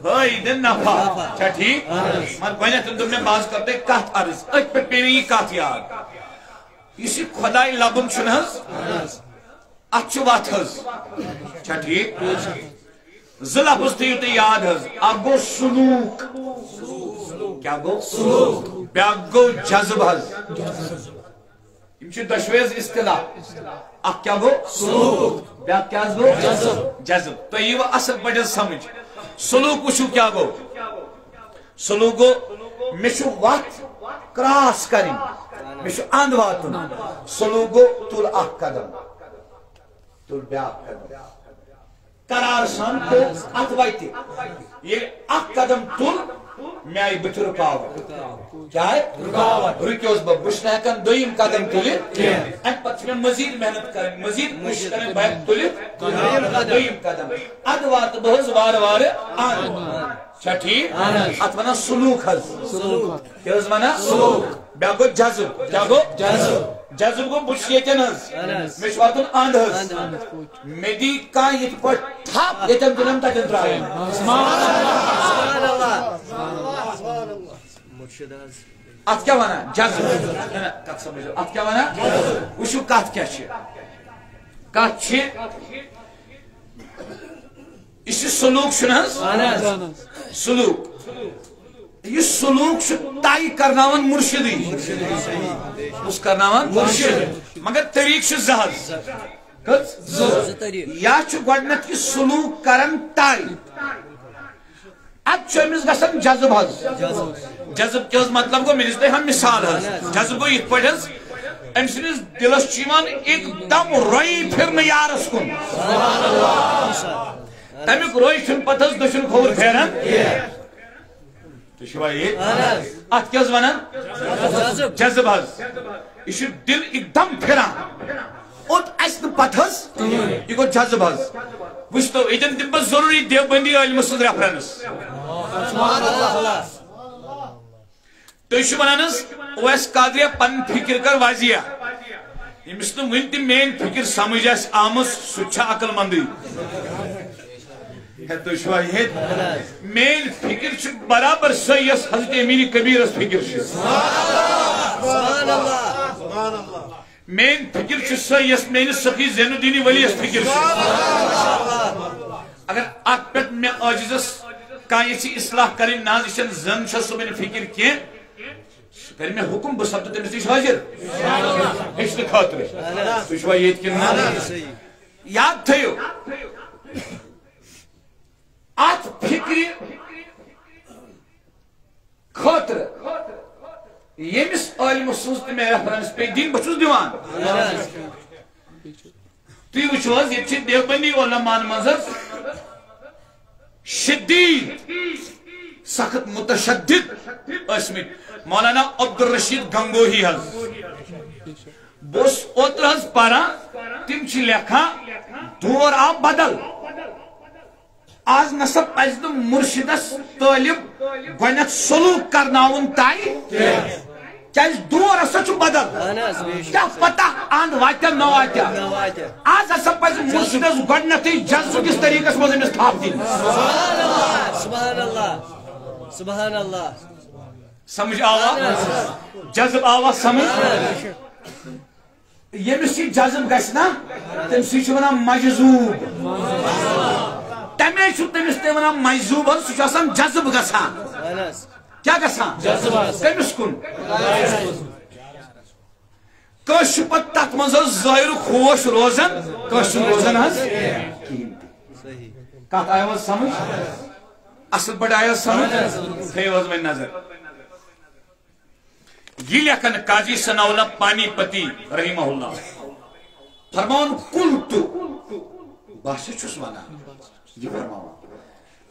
فٲیدٕ نفع۔ چھا ٹھیٖک؟ مگر گۄڈٕنٮ۪تھ دوٚپ مےٚ، بہٕ حظ کرٕ تۄہہِ کتھ عرض، أتھۍ پٮ۪ٹھ پیٚیہِ مےٚ یہِ کتھ یاد۔ یُس یہِ خۄداے لبُن چھُنہٕ حظ، اتھ چھِ وتھ حظ۔ چھا ٹھیٖک؟ زٕ لفظ تھٲیِو تُہۍ یاد حظ، اکھ گوٚو سلوک، کیٛاہ گوٚو؟ سلوک۔ بیٛاکھ گوٚو جذب حظ۔ یِم چھِ دۄشوے حظ اصطلاح۔ اکھ کیٛاہ گوٚو؟ سلوک۔ بیٛاکھ کیٛاہ حظ گوٚو؟ جذب۔ جذب۔ تُہۍ ییٖوٕ اصل پٲٹھۍ حظ سمجھ۔ سلوک وٕچھِو کیٛاہ گوٚو؟ سلوک گوٚو، مےٚ چھُ وتھ کراس کرٕنۍ، مےٚ چھُ اند واتُن۔ سلوک گوٚو، تُل اکھ قدم، تُل بیٛاکھ قدم۔ قرار سان پوٚک اتھ وتہِ۔ ییٚلہِ اکھ قدم تُل، مےٚ آیہِ بٕتھِ رُکاوٹ۔ کیٛاہ آیہِ؟ رُکاوٹ۔ رُکیوس بہٕ، بہٕ چھُس نہٕ ہٮ۪کان دوٚیِم قدم تُلِتھ کینٛہہ۔ امہِ پتہٕ چھِ مےٚ مزید محنت کرٕنۍ، مزید کوٗشش کرٕنۍ، بہٕ ہٮ۪کہٕ تُلِتھ دوٚیِم قدم۔ دوٚیِم قدم۔ ادٕ واتہٕ بہٕ حظ وارٕ وارٕ اَنٛد۔ چھا ٹھیٖک؟ اہن حظ۔ اتھ ونان سلوک حظ۔ سلوک۔ کیٛاہ حظ ونان؟ سلوک۔ بیٛاکھ گوٚو جذب۔ کیٛاہ گوٚو؟ جذب۔ جذب گوٚو، بہٕ چھُس ییٚتٮ۪ن حظ۔ اہن حظ۔ مےٚ چھُ واتُن اَنٛد حظ۔ اَنٛد، اَنٛد۔ مےٚ دی کانٛہہ یِتھ پٲٹھۍ تھپھ، ییٚتٮ۪ن تُلن تَتٮ۪ن ترٛاوٕنۍ۔ سبحان اللہ۔ مرشد حظ۔ اتھ کیٛاہ ونان؟ جذب۔ نہ، نہ، کتھ سمجھو۔ اتھ کیٛاہ ونان؟ وٕچھِو کتھ کیٛاہ چھِ۔ کتھ چھِ یُس یہِ سلوک چھُنہٕ حظ؟ اہن حظ۔ سلوک۔ یہِ سلوک چھُ طے کرناوان مرشدٕے۔ کُس کرناوان؟ مرشد۔ مگر طریٖقہٕ چھِ زٕ حظ۔ کٔژ؟ زٕ۔ زٕ طریٖقہٕ۔ یا چھُ گۄڈٕنٮ۪تھ یہِ سلوک کران طے۔ اتھ چھُ أمِس گژھان جذب حظ۔ جذب۔ جذب کیٛاہ حظ مطلب گوٚو؟ مےٚ دِژ تۄہہِ ہم مثال حظ۔ جذب گوٚو یِتھ پٲٹھۍ حظ، أمۍ سٕنٛدِس دِلس چھُ یِوان اکدم رۄیہِ پھِرنہٕ یارس کُن۔ تمیُک رۄے چھُنہٕ پتہٕ حظ دٔچھُن کھووُر پھیران۔ تُہۍ چھِوا ییٚتہِ؟ اہن حظ۔ اتھ کیٛاہ حظ ونان؟ جذب۔ جذب حظ۔ یہِ چھُ دِل اکدم پھِران۔ اوٚت اَژِ نہٕ پتہٕ حظ، یہِ گوٚو جذب حظ۔ وٕچھتو، ییٚتٮ۪ن دِمہٕ بہٕ ضروٗری دیوبندی عٲلمہٕ سٕنٛز reference۔ تُہۍ چھِو ونان حظ، اویس قادریہ پنٕنۍ فکر کر واضح۔ ییٚمِس نہٕ وُنہِ تہِ میٲنۍ فکر سمجھ آسہِ آمٕژ، سُہ تہِ چھا عقل مندٕے؟ ہے، تُہۍ چھِوا ییٚتہِ؟ میٲنۍ فکر چھِ برابر سۄے، یۄس حضرت امیر کبیرس فکر چھِ۔ سبحان اللہ۔ میٲنۍ فکر چھِ سۄ، یۄس میٲنِس سخی زین الدینی ولی یس فکر چھِ۔ اگر اتھ پٮ۪ٹھ مےٚ عاجزس کانٛہہ یژھِ اصلاح کرٕنۍ، نہ حظ، یہِ چھَنہٕ زن چھےٚ صُبحٕنۍ فکر کینٛہہ، سُہ کرِ مےٚ حکم، بہٕ سپدٕ تٔمِس نِش حٲضِر ہیٚچھنہٕ خٲطرٕ۔ تُہۍ چھِوا ییٚتہِ کِنہٕ نہ؟ یاد تھٲیِو، اتھ فکرِ خٲطرٕ ییٚمِس عٲلمہٕ سٕنٛز تہِ مےٚ ریفرنس پیٚیہِ دِنۍ، بہٕ چھُس دِوان۔ تُہۍ وٕچھِو حظ، ییٚتہِ چھِ دیوبندی علماءن منٛز حظ شدید، سخت متشدد ٲسمٕتۍ، مولانا عبدالرشید گنگوہی حظ۔ بہٕ اوسُس اوترٕ حظ پران، تِم چھِ لیکھان، دور آو بدل۔ از نسا پزِ نہٕ مرشدس طٲلب گۄڈنیتھ سلوک کرناوُن طے، کیازِ دور ہسا چھُ بدل۔ اہن حظ، بے شک۔ کیٛاہ پتہ اند واتیا نہ واتیا۔ نہ واتیا۔ از ہسا پزِ مرشدس گۄڈنیتھٕے جذبہٕ کِس طریقس منٛز أمِس تھپھ دِنۍ۔ سبحان اللہ، سبحان اللہ، سبحان اللہ۔ سمجھ آوا؟ جذب آوا سمجھ؟ ییٚمِس یہِ جذب گژھِ نا، تٔمۍ سٕے چھِ وَنان مجذوب۔ تَمے چھُ تٔمِس تہِ وَنان مجذوب حظ، سُہ چھُ آسان جذب گژھان۔ اہن حظ۔ کیٛاہ گژھان؟ جذب حظ۔ کٔمِس کُن؟ کٲنٛسہِ چھُ پَتہٕ تَتھ منٛز حظ ظٲہِر خوش روزان، کٲنٛسہِ چھُنہٕ روزان حظ کِہیٖنۍ تہِ۔ صحیح۔ کَتھ آیہِ حظ سَمٕجھ؟ اَصٕل پٲٹھۍ آیہِ حظ سَمٕجھ؟ تھٲیِو حظ وۄنۍ نظر۔ یہِ لیکھن قاضی ثناء اللہ پانی پتی رحمہ اللہ، فرماوان، قلت، بہٕ ہسا چھُس ونان، یہِ فرماوان،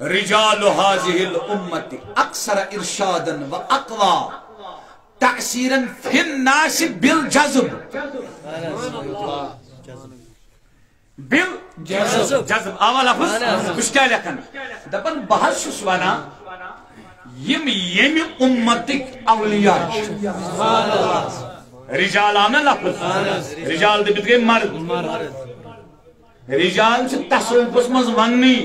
رجال هذه الأمة أكثر إرشادا وأقوى تأثيرا في الناس بالجذب۔ بِل جذب۔ جذب۔ آوا لفظ؟ اہن حظ۔ بہٕ چھُس کیٛاہ لیکھان؟ دَپان، بہٕ حظ چھُس وَنان، یِم ییٚمہِ اُمتٕکۍ اولیاء چھِ۔ رجال آو نہ لفظ؟ اہن حظ۔ رجال دٔپِتھ گٔے مرد۔ مرد۔ رجال چھِ تصوفس منٛز وننٕے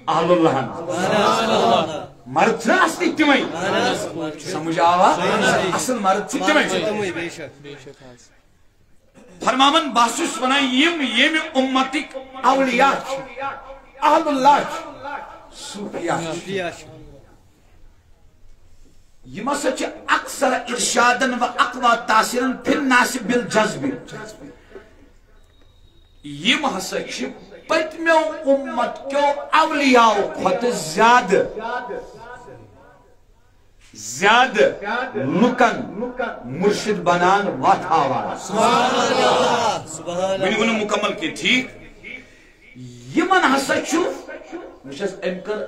اہل اللہن۔ اہن حظ۔ مرد چھِنہ اصلی تِمے۔ اہن حظ۔ سمجھ آوا؟ اہن حظ۔ اصل مرد چھِ تِمے۔ تِمے، بے شک، بے شک حظ۔ فرماوان، بہٕ ہسا چھُس ونان، یِم ییٚمہِ اُمتٕکۍ اولیاء چھِ، اہل اللہ چھِ، صوفیاء چھِ، صوفیاء چھِ۔ یِم ہسا چھِ اکثر ارشادن و اقویٰ تاثیرن فی الناس بالجذب۔ یِم ہسا چھِ پٔتمیو اُمت کیو اولیاءو کھۄتہٕ زیادٕ زیادٕ لُکن مرشد بنان وتھ ہاوان۔ سبحان اللہ، سبحان وُنہِ گوٚو نہٕ اللہ۔ مُکمل کینٛہہ، ٹھیٖک؟ یِمن ہسا چھُ، وٕچھ حظ، أمۍ کٔر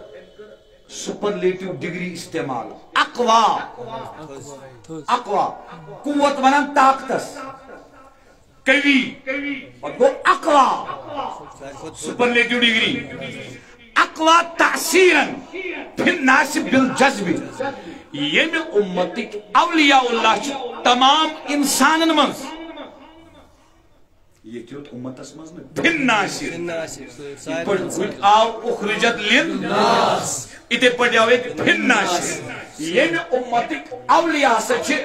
superlative degree استعمال۔ اقویٰ، اقویٰ، قوت ونان طاقتس۔ قوی، پتہٕ گوٚو اقویٰ، superlative degree۔ اقویٰ تاثیرن فی الناس بالجذب۔ ییٚمہِ اُمتٕکۍ اولیاء اللہ چھِ تمام انسانن منٛز، ییٚتہِ یوت اُمتس منٛز نہٕ، فی الناس۔ فی الناس، یِتھ پٲٹھۍ گُتۍ آو اخرجت للناس، یِتھے پٲٹھۍ آو ییٚتہِ فی الناس۔ ییٚمہِ اُمتٕکۍ اولیاء ہسا چھِ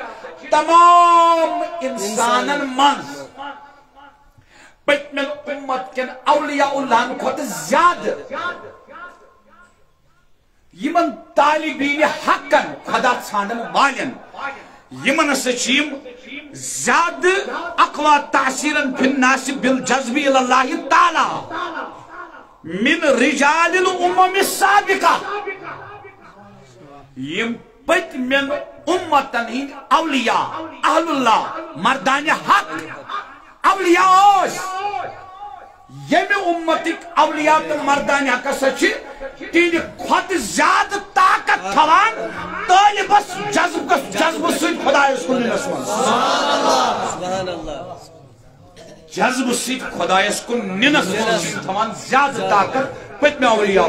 تمام انسانن منٛز پٔتمٮ۪ن اُمت کٮ۪ن اولیاء اللہن کھۄتہٕ زیادٕ یِمن طالبین حقن، خدا ژھانڈن والٮ۪ن، یِمن ہسا چھِ یِم زیادٕ اقویٰ تاثیرن فی الناس بالجذب الی اللہ تعالی من رجال الامم السابقہ۔ یِم پٔتمٮ۪ن اُمتن ہٕنٛدۍ اولیاء، اہل اللہ، مردان حق، اولیاء ٲسۍ، ییٚمہِ اُمتٕکۍ اولیاء تہٕ مردان حق ہسا چھِ تِہنٛدِ کھۄتہٕ زیادٕ طاقت تھاوان طٲلبس جذبس، جذبہٕ سۭتۍ خدایس کُن نِنس منٛز۔ سبحان اللہ۔ جذبہٕ سۭتۍ خدایس کُن نِنس منٛز چھِ تھاوان زیادٕ طاقت پٔتمہِ اولیاء۔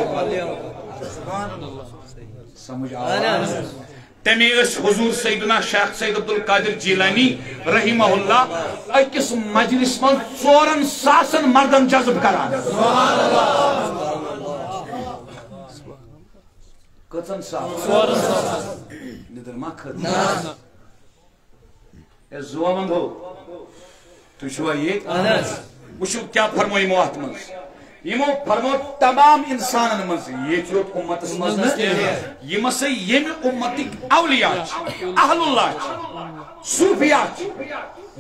سمجھ آو؟ تمی ٲسۍ حضور سیدنا شیخ سید عبدالقادر جیلانی رحمہ اللہ أکِس مجلس منٛز ژورن ساسن مردن جذب کران۔ کٔژن ساس؟ ژورن ساس۔ نِدٕر ما کھٔت؟ اے زُوا منٛد ہو۔ تُہۍ چھِوا ییٚتہِ؟ اہن حظ۔ وٕچھِو کیٛاہ فرموو یِمو اَتھ منٛز۔ یِمو فرموو تمام اِنسانَن منٛز، ییٚتہِ یوت اُمتَس منٛز نہٕ، یِم ہسا ییٚمہِ اُمتٕکۍ اولیاء چھِ، اہل اللہ چھِ، صوٗفیاء چھِ،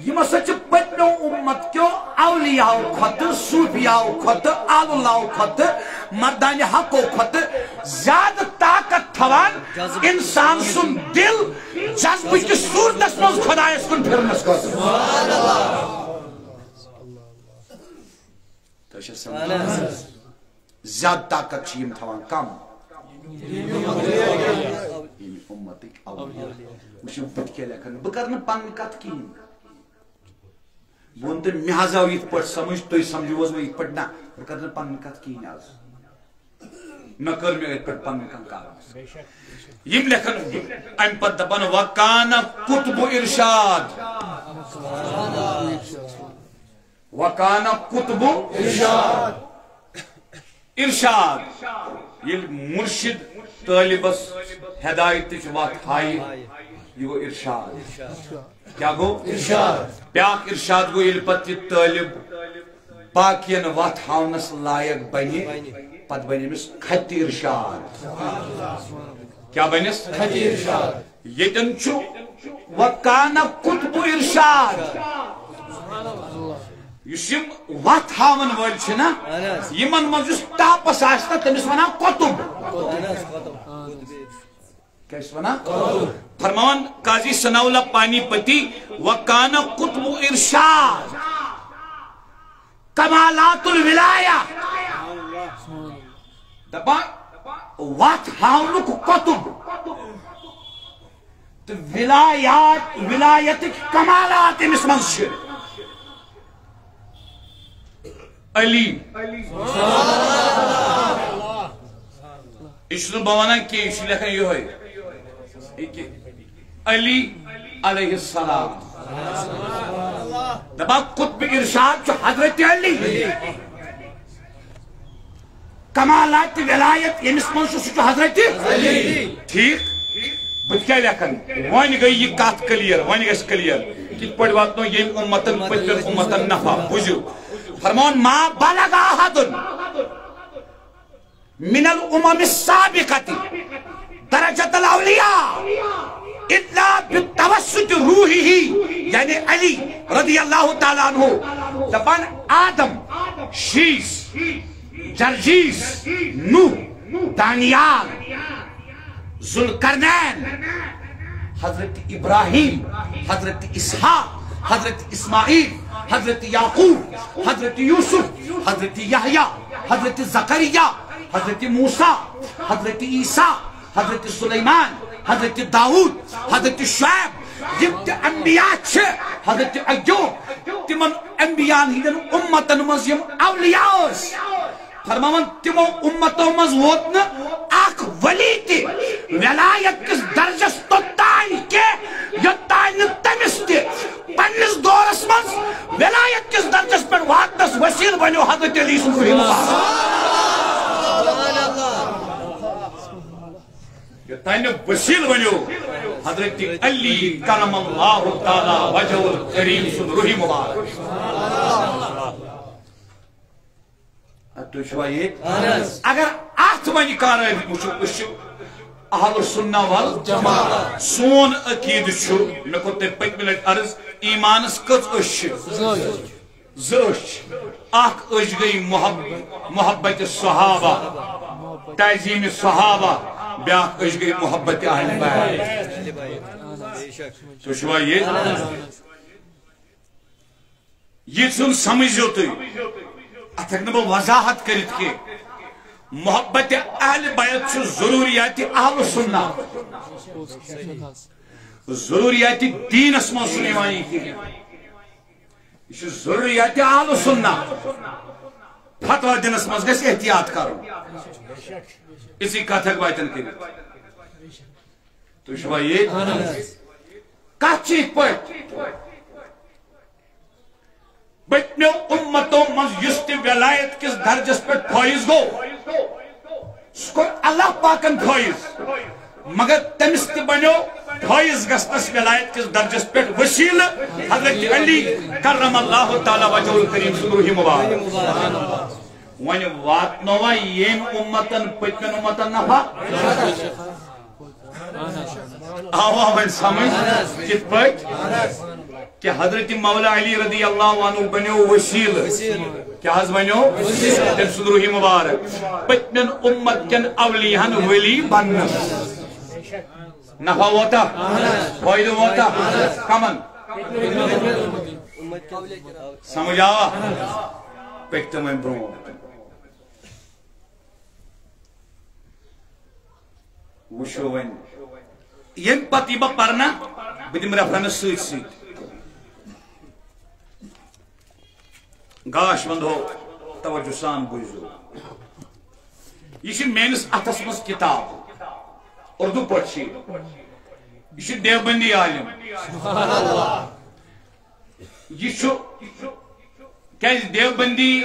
یِم ہسا چھِ پٔتمیو اُمت کیو اولیاءو کھۄتہٕ، صوٗفیاءو کھۄتہٕ، اہل اللہو کھۄتہٕ، مردانِ حقو کھۄتہٕ زیادٕ طاقت تھاوان اِنسان سُنٛد دِل جذبہٕ کِس صوٗرتَس منٛز خۄدایَس کُن پھِرنَس خٲطرٕ۔ تۄہہِ چھا سمجھ؟ اہن حظ۔ زیادٕ طاقت چھِ یِم تھاوان کم؟ ییٚمہِ اُمتٕکۍ اولیاء۔ وٕچھِو بہٕ تہِ کیٛاہ لیکھن، بہٕ کرٕ نہٕ پنٕنۍ کتھ کِہیٖنۍ۔ بہٕ وَنہٕ تۄہہِ، مےٚ حظ آو یِتھ پٲٹھۍ سمجھ، تُہۍ سمجھِو حظ وۄنۍ یِتھ پٲٹھۍ؟ نہ، بہٕ کرٕ نہٕ پنٕنۍ کتھ کِہیٖنۍ آز۔ نہ کٔر مےٚ یِتھ پٲٹھۍ پنٕنۍ کانٛہہ کتھ۔ یِم لیکھن امہِ پتہٕ دپان، وکان قطب ارشاد۔ وکان قطب ارشاد۔ ارشاد۔ ییٚلہِ مُرشِد طٲلبس ہدایتٕچ وتھ ہایہِ، یہِ گوٚو ارشاد۔ کیٛاہ گوٚو؟ ارشاد۔ بیٛاکھ ارشاد گوٚو، ییٚلہِ پتہٕ یہِ طٲلب باقین وتھ ہاونس لایق بنہِ، پتہٕ بنہِ أمِس خط ارشاد۔ کیٛاہ بنٮ۪س؟ خط ارشاد۔ ییٚتٮ۪ن چھُ وکانہ قطب ارشاد۔ یُس یِم وتھ ہاوَن وٲلۍ چھِ نا، اہن حظ۔ یِمن منٛز یُس ٹاپس آسہِ نا، تٔمِس ونان قطب۔ اہن حظ، قطب۔ کیٛاہ چھِس ونان؟ فرمان قاضی ثناء اللہ پانی پتی، وکانہ قطب ارشاد۔ کمالات الولایہ۔ دپان وتھ ہاونُک قطب تہٕ ولایات، ولایتٕکۍ کمالات أمِس منٛز چھِ۔ علی۔ یہِ چھُس نہٕ بہٕ ونان کینٛہہ، یہِ چھُ لیکھان یِہوٚے۔ یہِ کہِ علی علیہ السلام۔ دپان قطب ارشاد چھُ حضرت علی۔ کمالات ولایت ییٚمِس منٛز چھُ، سُہ چھُ حضرت علی۔ ٹھیٖک؟ بہٕ تہِ کیٛاہ لیکھن؟ وۄنۍ گٔے یہِ کتھ clear، وۄنۍ گژھِ clear۔ کِتھ پٲٹھۍ واتنو ییٚمۍ اُمتن پٔتمٮ۪ن اُمتن نفع؟ بوٗزِو، فرمان، ما بلغ احد من الامم السابقة درجة الاولیاء الا بتوسط روحه، یعنی علی رضی اللہ تعالیٰ عنہ۔ دپان آدم، شیس، جرجیس، نوح، دانیال، ذوالقرنین، حضرت ابراہیم، حضرت اسحاق، حضرت اسماعیل، حضرت یعقوب، حضرت یوسف، حضرت یحییٰ، حضرت زکریا، حضرت موسیٰ، حضرت عیسیٰ، حضرت سلیمان، حضرت داؤد، حضرت شعیب، یِم تہِ انبیاء چھِ، حضرت ایوب، تِمن انبیاءن ہٕنٛدٮ۪ن اُمتن منٛز یِم اولیاء ٲسۍ، فرماوان، تِمو اُمتو منٛز ووت نہٕ اکھ ولی تہِ ولایت کِس درجس توٚتام کینٛہہ، یوٚتام نہٕ تٔمِس تہِ پننِس دورس منٛز ولایت کِس درجس پٮ۪ٹھ واتنس وسیلہٕ بنیو حضرت علی سُنٛد روحِ مبارک۔ یوٚتام نہٕ وسیلہٕ بنیو حضرت علی کرم اللہ تعالیٰ وجہہ الکریم سُنٛد روحِ مبارک۔ اَدٕ تُہۍ چھِوا ییٚتہِ؟ اہن حظ۔ اگر اَتھ وۄنۍ کارٲوی وٕچھو، أسۍ چھِ اہل سنہ والجماعت۔ سون عقیدٕ چھُ، مےٚ کوٚر تۄہہِ پٔتمہِ لٹہِ عرض، ایٖمانس کٔژ أچھ چھِ؟ زٕ أچھ۔ زٕ أچھ چھِ۔ اکھ أچھ گٔے محب-، محبت صحابہ، تعظیم صحابہ، بیٛاکھ أچھ گٔے محبت اہل بیت۔ تُہۍ چھِوا ییٚتہِ؟ یہِ ژھُن سمجھزیو تُہۍ، اتھ ہیٚکہٕ نہٕ بہٕ وضاحت کٔرِتھ کینٛہہ۔ محبت اہل بیت چھُ ضروریات اہل سنہ، ضروریات دیٖنس منٛز چھُنہٕ یِوان یہِ کینٛہہ۔ یہِ چھُ ضروریات اہل سنہ۔ فتویٰ دِنس منٛز گژھِ احتیاط کرُن۔ یِژٕے کتھ ہیٚکہٕ بہٕ اتٮ۪ن کٔرِتھ۔ تُہۍ چھِوا ییٚتہِ؟ کتھ چھِ یِتھ پٲٹھۍ؟ پٔتمیو اُمتو منٛز یُس تہِ ولایت کِس درجس پٮ۪ٹھ فٲیض گوٚو، سُہ کوٚر اللہ پاکن فٲیض۔ مگر تٔمِس تہِ بنیو فٲیض گژھنس ولایت کِس درجس پٮ۪ٹھ وسیلہٕ حضرت علی کرم اللہ تعالیٰ وجہ الکریم سُنٛد روحی مبارک۔ وۄنۍ واتنووا ییٚمۍ اُمتن پٔتمٮ۪ن اُمتن نفع؟ آوا وۄنۍ سمجھ کِتھ پٲٹھۍ؟ کہ حضرت مولا علی رضی اللہ عنہ بنیو وسیلہٕ۔ کیٛاہ حظ بنیو؟ تٔمۍ سُنٛد روحی مبارک پٔتمٮ۪ن اُمت کٮ۪ن اولیاہن ولی بننس۔ نفع ووتا؟ فٲیدٕ ووتا؟ کمن؟ سمجھ آوا؟ پٔکۍ تِم وۄنۍ برونٛٹھ۔ وٕچھو وۄنۍ، ییٚمہِ پتہٕ یہِ بہٕ پرنہٕ، بہٕ دِمہٕ ریفرنس سۭتۍ سۭتۍ۔ گاش وندو، توجہ سان بوٗزِو۔ یہِ چھِ میٲنِس اتھس منٛز کِتاب، اردو پٲٹھۍ چھِ یہِ۔ یہِ چھُ دیوبندی عالم۔ یہِ چھُ، کیازِ دیوبندی،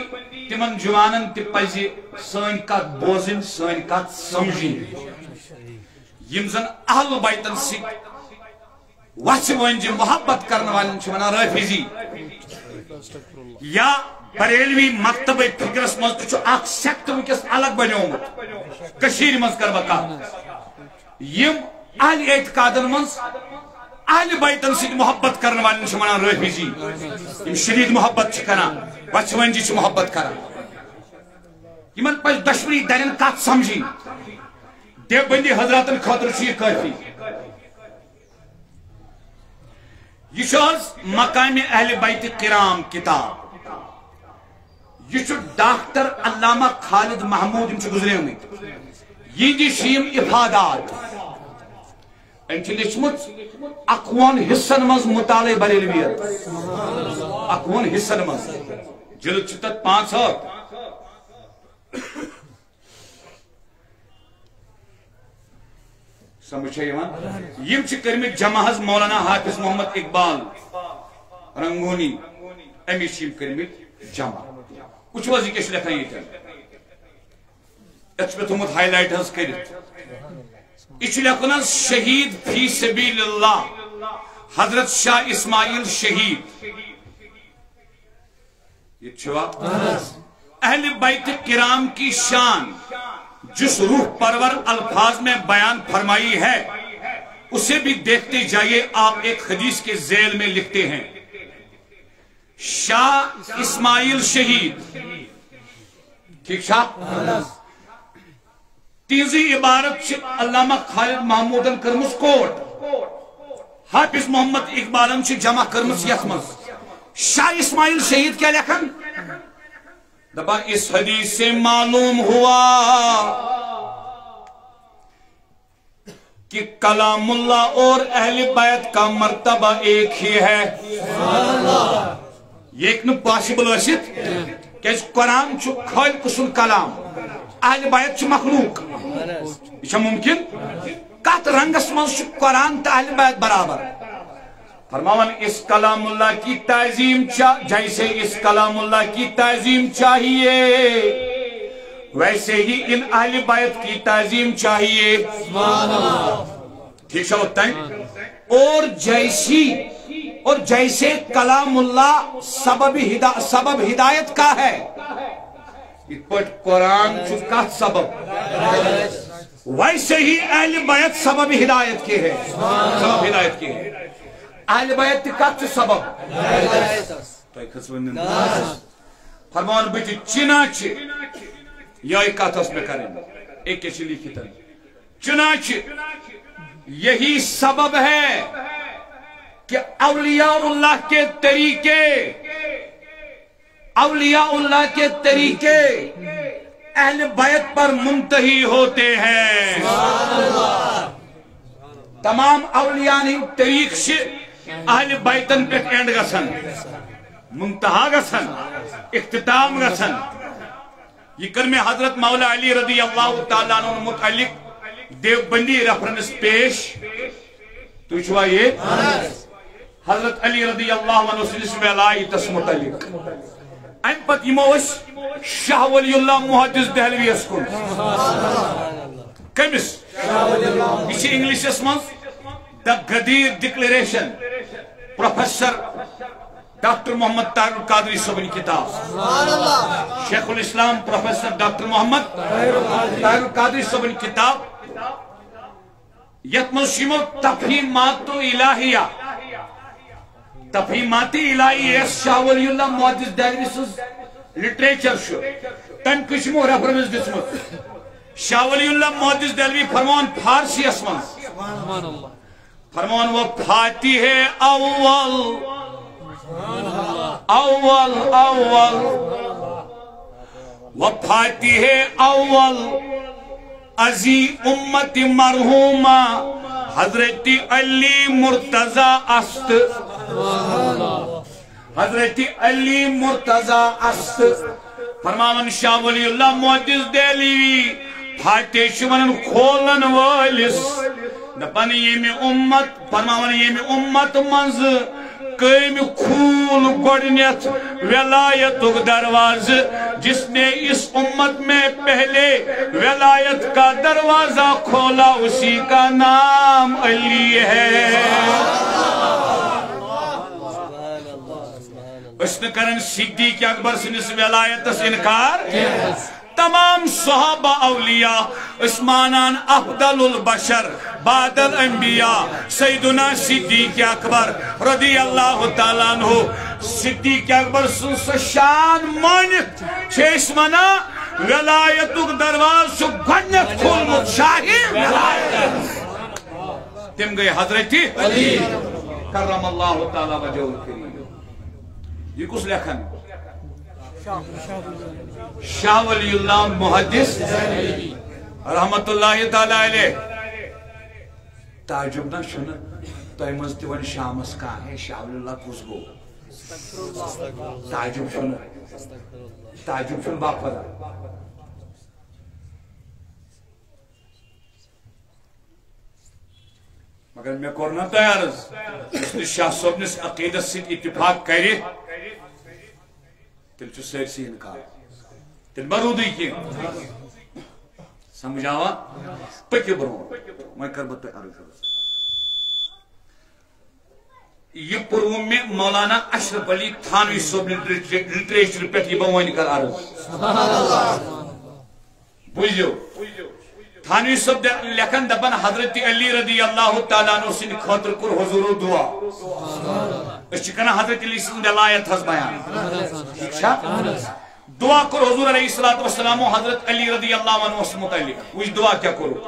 تِمن جوانن تہِ پزِ سٲنۍ کتھ بوزٕنۍ، سٲنۍ کتھ سمجھٕنۍ۔ یِم زن اہل بیتن سۭتۍ وژھِ وٲنجہِ محبت کرن والٮ۪ن چھِ ونان رٲفضی۔ یا بریلوی مکتبہ فکرس منٛز تہِ چھُ اکھ سیکٹ وٕنکیس الگ بنیومُت۔ کٔشیٖرِ منٛز کرٕ بہٕ کتھ۔ یِم اہل اعتقادن منٛز اہل بیتن سۭتۍ محبت کرن والٮ۪ن چھِ ونان رٲفضی۔ یِم شدید محبت چھِ کران، وژھِ وٲنجہِ چھِ محبت کران۔ یِمن پزِ دۄشوٕنی درٮ۪ن کتھ سمجھٕنۍ۔ دیوبندی حضراتن خٲطرٕ چھُ یہِ کٲفی۔ یہِ چھُ حظ مقامِ اہل بیت کرام کتاب۔ یہِ چھُ ڈاکٹر علامہ خالد محمود، یِم چھِ گُزریمٕتۍ۔ یِہنٛدِ چھِ یِم افادات۔ أمۍ چھِ لیچھمٕژ اکوُہن حصن منٛز مطالعہ بریلویت۔ اکوُہن حصن منٛز۔ جلد چھِ تتھ پانٛژھ ہتھ۔ سمجھ چھا یِوان؟ یِم چھِ کٔرمٕتۍ جمع حظ مولانا حافظ محمد اقبال رنگونی، أمِس چھِ یِم کٔرمٕتۍ جمع۔ وٕچھِو حظ، یہِ کیٛاہ چھُ لیکھان ییٚتٮ۪ن؟ یَتھ چھُ مےٚ تھوٚومُت highlight حظ کٔرِتھ۔ یہِ چھُ لیکھُن حظ، شہید فی سبیل اللہ حضرت شاہ اسماعیل شہید۔ یہ چھوا؟ اہل بیت کرام کی شان جس روح پرور الفاظ میں بیان فرمائی ہے، اسے بھی دیکھتے جائیے۔ آپ ایک حدیث کے ذیل میں لکھتے ہیں، شاہ اسماعیل شہید، ٹھیک چھا؟ تہنٛزٕے عبارت چھِ علامہ خالد محمودن کٔرمٕژ quote، حافظ محمد اقبالن چھِ جمع کٔرمٕژ یتھ منٛز۔ شاہ اسماعیل شہید کیٛاہ لیکھان؟ دپان، اس حدیث سے معلوم ہوا کہ کلام اللہ اور اہل بیت کا مرتبہ ایک ہی ہے۔ یہِ ہیٚکہِ نہٕ possible ٲسِتھ، کیازِ قرآن چھُ خالق سُنٛد کلام، اہل بیت چھِ مخلوق۔ یہِ چھا ممکن؟ کتھ رنگس منٛز چھُ قرآن تہٕ اہل بیت برابر؟ فرماوان، اس کلام اللہ کی تعظیم چا-، جیسے اس کلام اللہ کی تعظیم چاہیے، ویسے ہی ان اہل بیت کی تعظیم چاہیے۔ ٹھیک چھا اوٚت تام؟ اور جیسی، اور جیسے کلام اللہ سبب ہدا-، سبب ہدایت کا ہے، یِتھ پٲٹھۍ قرآن چھُ کتھ سبب، ویسے ہی اہل بیت سبب ہدایت کے ہے۔ سبب ہدایت کے ہے۔ اہل بیت تہِ کتھ چھُ سبب؟ تۄہہِ کھٔژوٕ نِندٕر؟ فرمان بہٕ تہِ چنانچہ، یہے کتھ ٲس مےٚ کرٕنۍ۔ أکے چھِ لیکھِتھ۔ چنانچہ یہی سبب ہے کہ اولیاء اللہ کے طریقے، اولیاء اللہ کے طریقے اہل بیت پر منتہی ہوتے ہیں۔ تمام اولیاء ہٕنٛدۍ طریقہٕ چھِ اہل بیتن پٮ۪ٹھ end گژھان، منتہا گژھان، اختتام گژھان۔ یہِ کٔر مےٚ حضرت مولا علی رضی اللہ تعالیٰ عنہ متعلق دیوبندی reference پیش۔ تُہۍ چھِوا یہِ؟ حضرت علی رضی اللہ عنہ سٕنٛدِس ولایتس متعلق۔ اَمہِ پتہٕ یِمو أسۍ شاہ ولی اللہ محدث دہلویس کُن۔ کٔمِس؟ یہِ چھِ انگلشس منٛز The Ghadir Declaration، professor doctor Muhammad Tahir al-Qadri صٲبٕنۍ کتاب۔ شیخ الاسلام پروفیسر ڈاکٹر محمد طاہر القادری صٲبٕنۍ کتاب، یتھ منٛز چھُ یِمو تفہیمات الہیہ، تفہیمات الہیہ یۄس شاہ ولی اللہ محدث دہلوی سٕنٛز لٹریچر چھُ، تَمہِ کُے چھُ یِمو ریفرنس دِژمٕژ۔ شاہ ولی اللہ محدث دہلوی فرمان فارسی یس منٛز، فرمان و فاتح اول، اول، اول، و فاتح اول ازی امت مرحومہ حضرت علی مرتضی است۔ حضرت علی مرتضی است۔ فرماوان شاہ ولی اللہ محدث دہلوی، فاتح چھُ ونان کھولن وٲلِس، دپان ییٚمہِ امت، فرماوان ییٚمہِ امت منٛز کٔمۍ کھوٗل گۄڈٕنیتھ ولایتُک دروازٕ، جس نے اس امت میں پہلے ولایت کا دروازہ کھولا، اسی کا نام علی ہے۔ أسۍ نہٕ کران صدیق اکبر سٕنٛدِس ولایتس انکار۔ تمام صحابہ اولیاء، أسۍ مانان افضل البشر بعد الانبیاء سیدنا صدیق اکبر رضی اللہ تعالیٰ عنہ۔ صدیق اکبر سٕنٛز سۄ شان مٲنِتھ چھِ أسۍ ونان، ولایتُک دروازٕ چھُ گۄڈٕنیتھ کھوٗلمُت شاہی ولایت۔ تِم گٔے حضرت علی کرم اللہ تعالیٰ وجہہ الکریم۔ یہِ کُس لیکھان؟ شاہ ولی اللہ محدث رحمت اللہ تعالیٰ علیہ۔ تعجب نہ چھُنہٕ تۄہہِ منٛز تہِ وۄنۍ شامس کانٛہہ، ہے شاہ ولی اللہ کُس گوٚو؟ تعجب چھُنہٕ، تعجب چھُنہٕ باپتھ۔ مگر مےٚ کوٚر نہ تۄہہِ عرض، یُس نہٕ شاہ صٲبنِس عقیٖدس سۭتۍ اتفاق کرِ، تیٚلہِ چھُ سٲرسٕے انکار، تیٚلہِ ما روٗدُے کینٛہہ۔ سمجھ آوا؟ پٔکِو برونٛہہ، وۄنۍ کرٕ بہٕ تۄہہِ عرض۔ یہِ پوٚرمُت مےٚ مولانا اشرف علی تھانوی صٲب لٹریچر، لٹریچر پٮ۪ٹھ، یہِ بہٕ وۄنۍ کرٕ عرض۔ بوٗزِو، تھانوی صٲب دِ-، لیکھان دپان، حضرت علی رضی اللہ تعالیٰ عنہ سٕنٛدِ خٲطرٕ کوٚر حضوٗرو دعا۔ أسۍ چھِ کران حضرت علی سٕنٛز ولایت حظ بیان۔ ٹھیٖک چھا؟ دعا کوٚر حضور علیہ الصلوۃ والسلامو حضرت علی رضی اللہ عنہس متعلق۔ وٕچھ دعا کیٛاہ کوٚرُکھ۔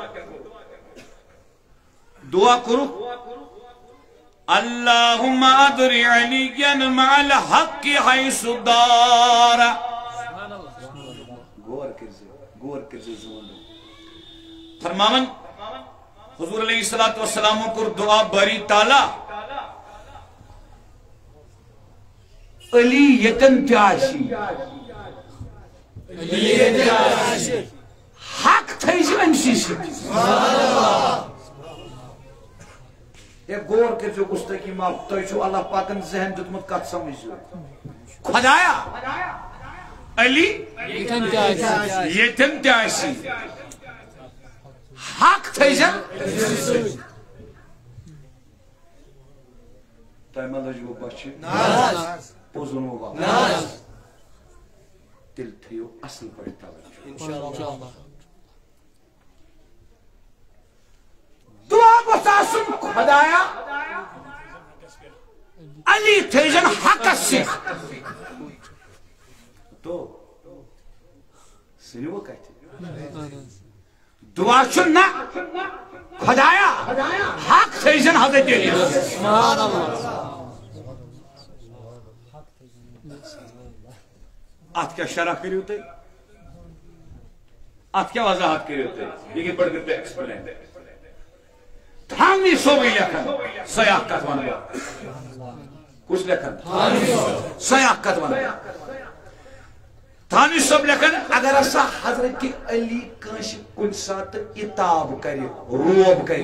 دعا کوٚرُکھ، اللہم ادر علیا مع الحق حیث دار۔ غور کٔرزِ، غور کٔرزِ زٕ وَنو۔ فرماوان، حضور علیہ الصلوۃ والسلامو کوٚر دعا، باری تعالیٰ، علی ییٚتٮ۪ن تہِ آسی، حق تھٲیزِ أمۍ سٕے سۭتۍ۔ ہے، غور کٔرۍزیو گُستٲخی معاف، تۄہہِ چھُو اللہ پاکن ذہن دیُتمُت، کتھ سمجھزیو۔ خدایا، علی ییٚتٮ۪ن تہِ آسہِ۔ ییٚتٮ۪ن تہِ آسہِ، حق تھٲیزٮ۪ن۔ تۄہہِ ما لٔجوٕ بۄچھِ؟ نہ حظ۔ پوٚز ووٚنوٕ بہٕ؟ نہ حظ۔ تیٚلہِ تھٲیِو اصل پٲٹھۍ توجہ۔ انشاءاللہ۔ دعا گوٚژھ آسُن، خدایا، علی تھٲیزٮ۪ن حقس سۭتۍ۔ تو سُنِوٕ کتھِ؟ دعا چھُ نہ، خدایا، حق تھٲیزٮ۪ن حضرت علی۔ اتھ کیٛاہ شرح کٔرِو تُہۍ؟ اتھ کیٛاہ وضاحت کٔرِو تُہۍ؟ یہِ کِتھ پٲٹھۍ کٔرِو تُہۍ explain؟ تھانوی صٲبٕے لیکھان، سۄے اکھ کتھ ونہٕ بہٕ۔ کُس لیکھان؟ سۄے اکھ کتھ ونہٕ بہٕ۔ تھانوی صٲب لیکھان، اگر ہسا حضرت علی کٲنٛسہِ کُنہِ ساتہٕ عتاب کرِ، روب کرِ،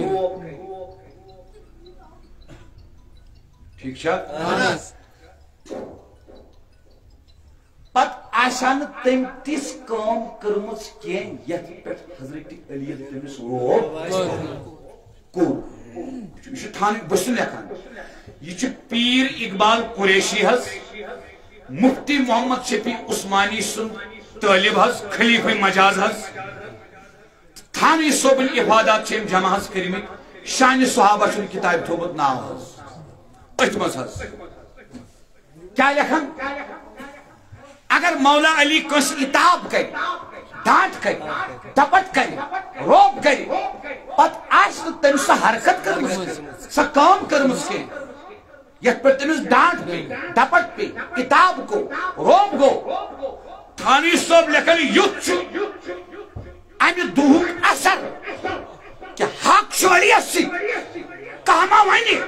ٹھیٖک چھا؟ پتہٕ اسہِ ہا نہٕ تٔمۍ تِژھ کٲم کٔرمٕژ کینٛہہ یتھ پٮ۪ٹھ حضرت علی یَن تٔمِس روب کوٚر۔ یہِ چھُ تھانوی، بہٕ چھُس لیکھان، یہِ چھُ پیٖر اقبال قریشی حظ، مفتی محمد شفیع عثمانی سُنٛد طٲلب حظ، خلیفہ مجاز حظ۔ تھانوی صٲبٕنۍ افادات چھِ أمۍ جمع حظ کٔرمٕتۍ، شانِ صحابہ چھُ أمۍ کِتابہِ تھوٚومُت ناو حظ أتھۍ منٛز حظ۔ کیٛاہ لیکھان؟ اگر مولا علی کٲنٛسہِ عتاب کرِ، ڈانٹ کرِ، ڈپٹ کرِ، روب کرِ، پتہٕ آسہِ نہٕ تٔمۍ سۄ حرکت کٔرمٕژ، سۄ کٲم کٔرمٕژ کینٛہہ، یتھ پٮ۪ٹھ تٔمِس ڈانٹ پیٚیہِ، ڈپٹ پیٚیہِ، عتاب گوٚو، روب گوٚو۔ تھانوی صٲب لیکھان، یُتھ چھُ امہِ دُہُک اثر کہِ حق چھُ علیَس سۭتۍ۔ کانٛہہ ما ونہِ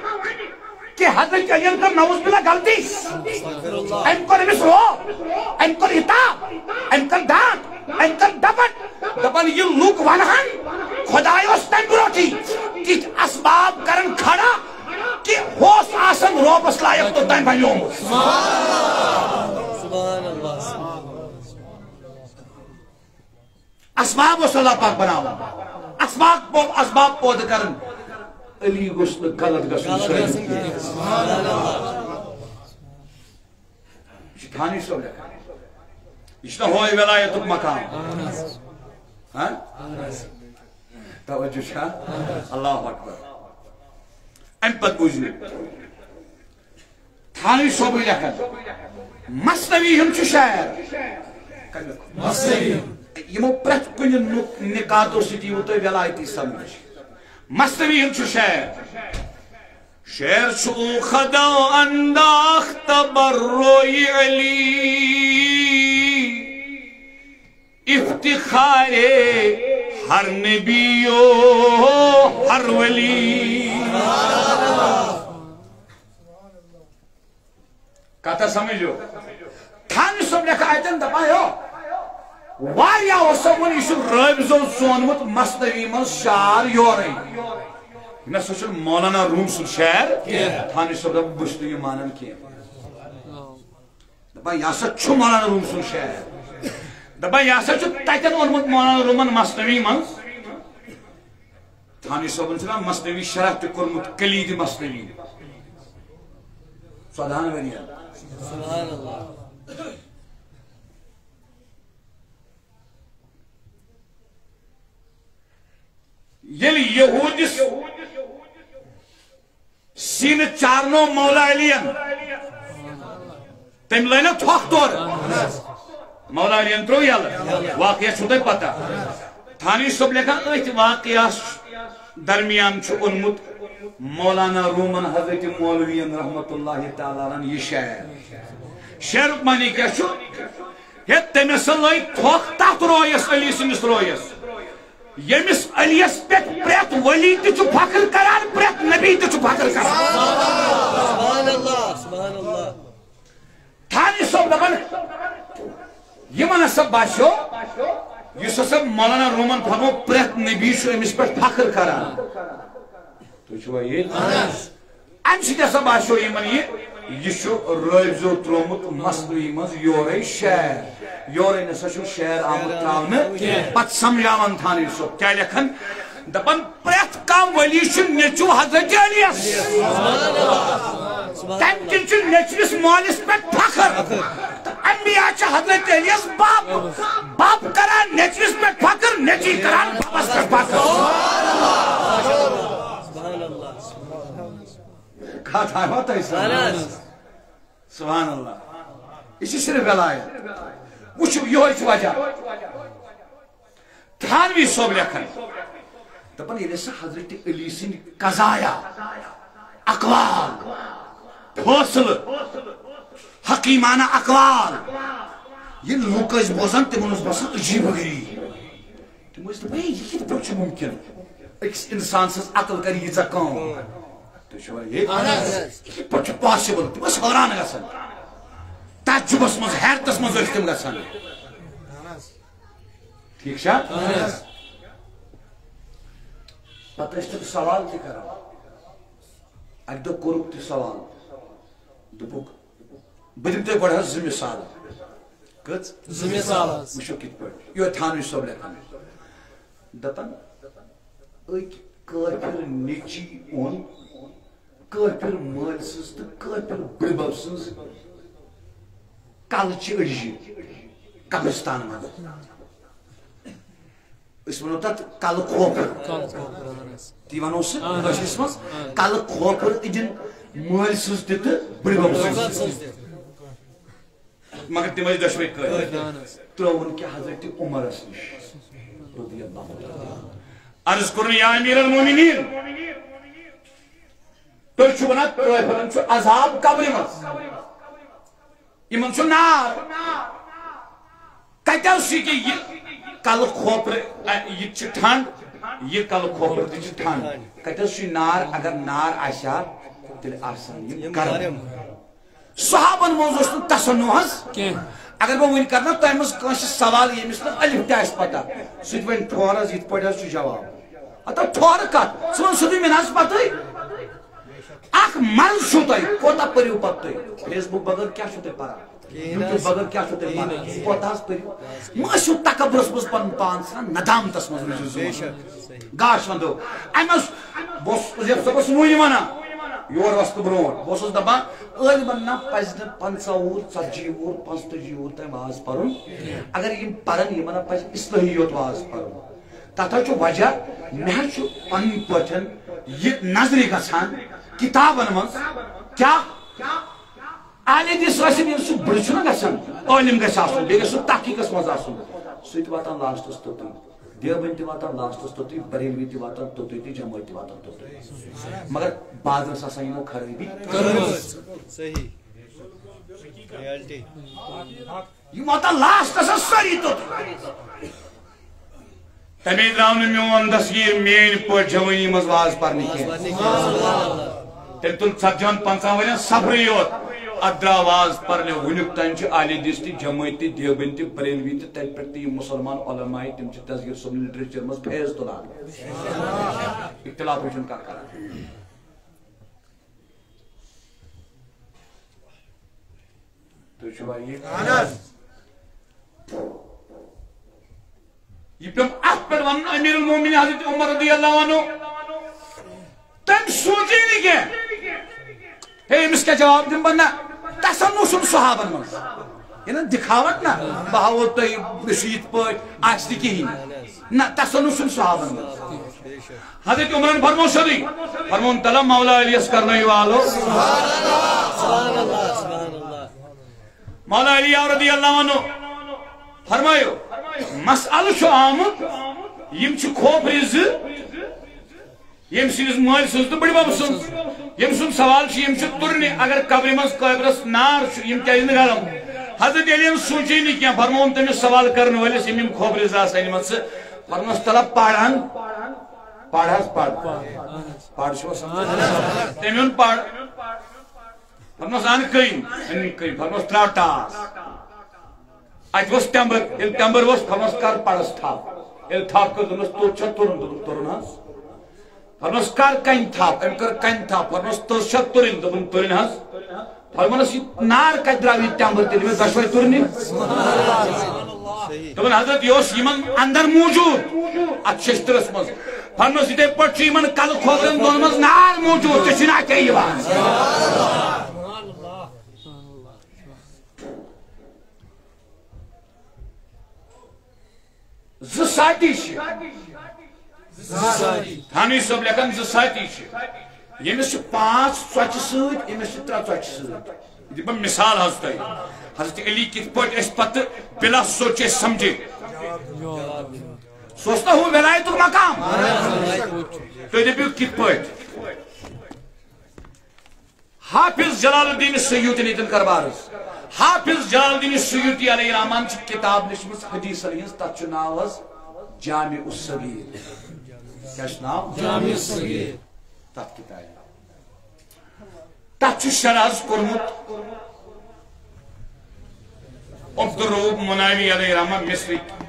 کہِ حضرت علیَن کٔر نعوذ باللہ غلطی، أمۍ کوٚر أمِس روب، أمۍ کوٚر عتاب، أمۍ کٔر ڈانٹ، أمۍ کٔر ڈپٹ۔ دپان یہِ لُکھ ونہن، خداے اوس تمہِ برونٹھٕے تِتھۍ اسباب کران کھڑا کہِ اوس آسان روبس لایق توٚتام بنیومُت۔ سبحان اللہ۔ اسباب اوس اللہ پاک بناوان۔ اسباب پو-، اسباب پٲدٕ کران۔ علی گوٚژھ نہٕ غلط گژھُن۔ غلط گژھُن کینٛہہ۔ سبحان اللہ۔ یہِ چھُ تھانوی صٲب لیکھان۔ یہِ چھُنہ ہُہے ولایتُک مقام۔ ہاں؟ توجہ چھا؟ اللہ اکبر۔ امہِ پتہٕ بوٗزِو۔ تھانوی صٲبٕے لیکھان، مثنوی ہُنٛد چھُ شاعر۔ مثنوی۔ یِمو پرٛٮ۪تھ کُنہِ نُک-، نکاتو سۭتۍ یِیِو تۄہہِ ولایتی سمجھ۔ مثنوی ہُنٛد چھُ شاعر۔ شعر چھُ خدا انداخت بر روی علی، افتخار ہر نبی و ہر ولی۔ کتھا سمجھو؟ تھانوی صٲب لیکھان اتٮ۪ن دپان، یو، واریاہو سو ووٚن، یہِ چھُ رٲبزو ژونمُت مثنوی منٛز شعر یورے۔ مےٚ سا چھُنہٕ مولانا روم سُنٛد شعر کینٛہہ۔ تھانوی صٲب دپان، بہٕ چھُس نہٕ یہِ مانان کینٛہہ۔ دپان، یہِ ہسا چھُ مولانا روم سُنٛد شعر۔ دپان، یہِ ہسا چھُ تتٮ۪ن اوٚنمُت مولانا رومن مثنوی منٛز۔ تھانوی صٲبن چھُ نا مثنوی شرح تہِ کوٚرمُت، کلید مثنوی، ژۄدہن ؤرین۔ سبحان اللہ۔ ییٚلہِ یہودِس سینہٕ چارنو مولا علیَن، تٔمۍ لٲج نا تھۄکھ تورٕ۔ مولا علیَن ترٛوو یَلہٕ۔ واقعہ چھُو تۄہہِ پتہ۔ تھانوی صٲب لیکھان، أتھۍ واقعس درمیان چھُ اوٚنمُت مولانا رومن حضرت مولوین رحمت اللہ تعالیٰ علیہ یہِ شعر۔ شعرُک معنی کیٛاہ چھُ؟ ہے، تٔمِس لٲج تھۄکھ تتھ رویس، علی سٕنٛدِس رویس، ییٚمِس علیَس پٮ۪ٹھ پرٛٮ۪تھ ولی تہِ چھُ فخر کران، پرٛٮ۪تھ نبی تہِ چھُ فخر کران۔ سبحان اللہ، سبحان اللہ۔ تھانوی صٲب دپان، یِمن ہسا باسیو، یُس ہسا مولانا رومن فرمو، پرٛٮ۪تھ نبی چھُ أمِس پٮ۪ٹھ فخر کران۔ تُہۍ چھِوا ییٚتہِ؟ اَمہِ سۭتۍ ہسا باسیو یِمن یہِ، یہِ چھُ رٲبزیو ترٛوومُت مثنوی منٛز یورے شعر۔ یورے نسا چھُ شعر آمُت ترٛاونہٕ۔ پتہٕ سمجھاوان تھانوی صٲب کیٛاہ لیکھن۔ دپان، پرٛٮ۪تھ کانٛہہ ولی چھُ نیٚچوٗ حضرت علیَس۔ تَمہِ کِنۍ چھُ نیٚچوِس مٲلِس پٮ۪ٹھ فخر۔ تہٕ انبیاء چھِ حضرت علیَس بب۔ بب کران نیٚچوِس پٮ۪ٹھ فخر، نیٚچوی کران ببس پٮ۪ٹھ فخر۔ کتھ آیوا تۄہہِ سمجھ؟ سبحان اللہ۔ یہِ چھِ صرف ولایت۔ وٕچھِو، یِہوٚے چھُ وجہ۔ تھانوی صٲب لیکھان، دپان، ییٚلہِ ہسا حضرت علی سٕنٛدۍ قضایا، اقوال، فٲصلہٕ، حکیمانہ اقوال، ییٚلہِ لُکھ ٲسۍ بوزان، تِمن اوس باسان عجیٖب و غریٖب۔ تِم ٲسۍ دپان، ہے، یہِ کِتھ پٲٹھۍ چھُ مُمکِن؟ أکِس اِنسان سٕنٛز عقل کرِ ییٖژاہ کٲم۔ تُہۍ چھِوا یہِ؟ اہن حظ۔ یہِ کِتھ پٲٹھۍ چھُ possible؟ تِم ٲسۍ حٲران گژھان۔ تعجبس منٛز، حیرتس منٛز ٲسۍ تِم گژھان۔ ٹھیٖک چھا؟ اہن حظ۔ پتہٕ ٲسۍ تِم سوال تہِ کران۔ اکہِ دۄہ کوٚرُکھ تہِ سوال۔ دوٚپُکھ، بہٕ دِمہٕ تۄہہِ گۄڈٕ حظ زٕ مثال۔ کٔژ؟ زٕ مثال حظ۔ وٕچھِو کِتھ پٲٹھۍ۔ یہِ اوس تھانوی صٲب لیکھان۔ دَپان، أکۍ کٲفِر نیٚچی اوٚن کٲفِر مٲلۍ سٕنٛز تہٕ کٲفِر بٕڈِبب سٕنٛز کلہٕ چہِ أڈجہِ قبرستان منٛز۔ أسۍ وَنو تَتھ کلہٕ کھوپُر۔ کلہٕ کھوپُر، اہن حظ۔ تی وَنو سُہ اہن حظ۔ کٲشرِس منٛز اہن حظ۔ کلہٕ کھوپُر أنِن مٲلۍ سٕنٛز تہِ تہٕ بٕڈِبب سٕنٛز۔ بٕڈِبب سٕنٛز تہِ۔ مگر تِم ٲسۍ دۄشوے کٲفِر۔ اہن حظ۔ ترٛٲوُن کیٛاہ حضرت عمرس نِش رضی اللہ تعالیٰ عنہ۔ عرض کوٚرُن، یا امیر المومنین، تُہۍ چھِو وَنان کٲفِرن چھُ عذاب قبرِ منٛز، یِمن چھُ نار۔ کتہِ حظ چھُ یہِ کہِ یہِ کلہٕ کھوپرٕ، اَ، یہِ تہِ چھِ ٹھنڈ، یہِ کلہٕ کھوپرٕ تہِ چھِ ٹھنڈ۔ کتہِ حظ چھُ یہِ نار؟ اگر نار آسہِ ہا، تیٚلہِ آسہٕ ہن یِم گرم۔ صحابن منٛز اوس نہٕ تصنُع حظ کینٛہہ۔ اگر بہٕ وٕنہِ کرٕ نا تۄہہِ منٛز کٲنٛسہِ سوال، ییٚمِس نہٕ الف تہِ آسہِ پتہ، سُہ تہِ وَنہِ ٹھوہر حظ، یِتھ پٲٹھۍ حظ چھُ جواب۔ ہتا ٹھوہر کتھ؟ ژٕ وَن سیوٚدُے، مےٚ نہ حظ پتہٕے۔ اکھ منٛز چھُو تۄہہِ، کوتاہ پٔرِو پتہٕ تُہۍ؟ فیس بُک بغٲر کیٛاہ چھُو تُہۍ پران؟ کِہیٖنۍ حظ۔ یوٗٹیوب بغٲر کیٛاہ چھُو تۄہہِ پران؟ کِہیٖنۍ حظ۔ کوتاہ حظ پٔرِو؟ مہ ٲسِو تکبرس منٛز پنُن پان ژھٕنان، ندامتس منٛز روٗزِو زُو۔ بے شک، صحیح۔ گاش وندو۔ أمۍ اوس، بہٕ اوسُس عزیز صٲبس وُنہِ ونان، یور وستہٕ برونٛٹھ۔ بہٕ اوسُس دپان، عٲلمن نہ پزِ نہٕ پنٛژاہ وُہُر، ژتجی وُہُر، پانٛژتٲجی وُہُر تام واز پرُن۔ اگر یِم پرن، یِمن نہ پزِ اصلٲحی یوت واز پرُن۔ تتھ حظ چھُ وجہ، مےٚ حظ چھُ پنٕنۍ پٲٹھۍ یہِ نظرِ گژھان کتابن منٛز، کیٛاہ اہل حدیث ٲسِن، ییٚلہِ سُہ بٕڑٕ چھُنہ گژھان، عٲلِم گژھِ آسُن، بیٚیہِ گژھِ سُہ تحقیٖقس منٛز آسُن، سُہ تہِ واتان لاسٹس توٚتُے۔ دیوبند تہِ واتان لاسٹس توٚتُے، بریلوی تہِ واتان توٚتُے تہٕ جمٲعت تہِ واتان توٚتُے۔ مگر بازرس آسان یِمو خرٲبی۔ کٔرمٕژ۔ صحیح۔ ریالٹی۔ یِم واتان لاسٹس حظ سٲری توٚتُے۔ تمے درٛاو نہٕ میون دستگیر میٲنۍ پٲٹھۍ جوٲنی منٛز واز پرنہٕ کینٛہہ۔ تٔمۍ تُل ژتجی ہن پنٛژاہ ؤرین سفرٕے یوت۔ اتھ درٛاو واز پرنہٕ۔ وُنیُک تام چھِ اہل حدیث تہِ، جمٲعت تہِ، دیوبند تہِ، بریلوی تہِ، تتہِ پٮ۪ٹھ تہِ یِم مسلمان علماء، تِم چھِ دستگیر صٲبنہِ لٹریچر منٛز فیض تُلان۔ اختلافٕے چھُنہٕ کانٛہہ کران۔ تُہۍ چھِوا یہِ؟ اہن حظ۔ یہِ پیوٚم اَتھ پٮ۪ٹھ وَنُن، امیر المومنین حضرت عمر رضی اللہ عنہ، تٔمۍ سوٗنچے نہٕ کینٛہہ۔ ہے، أمِس کیٛاہ جواب دِمہٕ بہٕ؟ نہ، تصنُع چھُنہٕ صحابن منٛز۔ یہِ نہ دِکھاوت نہ، بہٕ ہاوو تۄہہِ، مےٚ چھُ یِتھ پٲٹھۍ، آسہِ نہٕ کِہیٖنۍ۔ نہ، تصنُع چھُنہٕ صحابن منٛز۔ حضرت عمرن فرموو سیوٚدُے، فرمووُن، تلا مولا علیس کرنٲیِو آلو۔ سبحان اللہ، سبحان اللہ۔ مولا علی رضی اللہ عنہ فرمٲیِو، مسئلہٕ چھُ آمُت، یِم چھِ کھوپرِ زٕ، ییٚمہِ سٕنٛدِس مٲلۍ سٕنٛز تہٕ بٕڈِبب سٕنٛز۔ ییٚمہِ سُنٛد سوال چھُ، یِم چھِ تُرنہِ، اگر قبرِ منٛز قٲبرس نار چھُ، یِم کیٛازِ نہٕ گرم؟ حضرت علی یَن سوٗنچے نہٕ کینٛہہ، فرمووُن تٔمِس سوال کرن وٲلِس، یِم یِم کھوپرِ زٕ آسہٕ أنمٕژ، فرمووُس، تلا پَر ہن، پَر حظ پَر، پَر چھُ آسان۔ تٔمۍ ووٚن پَر، فرمووُس، اَن کٔنۍ، أنِن کٔنۍ، فرمووُس، ترٛاو ٹاس۔ اَتہِ ووٚس ٹٮ۪مبٕر، ییٚلہِ ٹٮ۪مبٕر ووٚس، فرمووُس، کر پَرس تھپھ۔ ییٚلہِ تھپھ کٔر، دوٚپنَس، توٚت چھا تُرُن؟ دوٚپُن، تُرُن حظ۔ فرمووُس، کر کَنہِ تھپھ؟ أمۍ کٔر کَنہِ تھپھ۔ فرمووُس، تٔژ چھا تُرٕنۍ؟ دوٚپُن، تُرٕنۍ حظ۔ فرمووُس، یہِ نار کَتہِ درٛاو یہِ ٹٮ۪مبٕر تیٚلہِ؟ مےٚ دۄشوَے تُرنہِ۔ دوٚپُن، حضرت، یہِ اوس یِمن اندر موٗجوٗد، اَتھ ششتٕرس منٛز۔ فرمووُس، یِتھَے پٲٹھۍ چھُ یِمن کلہٕ کھوورٮ۪ن دۄن منٛز نار موٗجوٗد، ژےٚ چھُے نہٕ اَتھے یِوان۔ زٕ ساتی چھِ۔ تھانوی صٲب لیکھان، زٕ ساتی چھِ۔ ییٚمِس چھِ پانٛژھ ژۄچہِ سۭتۍ، ییٚمِس چھِ ترٛےٚ ژۄچہِ سۭتۍ۔ یہِ دِمہٕ بہٕ مثال حظ تۄہہِ۔ حضرت علی کِتھ پٲٹھۍ ٲسۍ پتہٕ بلا سوچے سمجھے۔ سُہ اوس نہ ہُہ ولایتُک مقام۔ تُہۍ دٔپِو کِتھ پٲٹھۍ؟ حافظ جلال الدین سیوطی، نیتن کربارس۔ حافظ جلال الدین سیوطی علیہ الرحمان چھِ کتاب لیچھمٕژ حدیثن ہٕنٛز، تتھ چھُ ناو حظ جامع الصغیر۔ کیٛاہ چھُ ناو؟ جامع الصغیر۔ تتھ کتابہِ۔ تتھ چھُ شرح حظ کوٚرمُت عبدالرؤوف مناوی علیہ الرحمہ مصرٕکۍ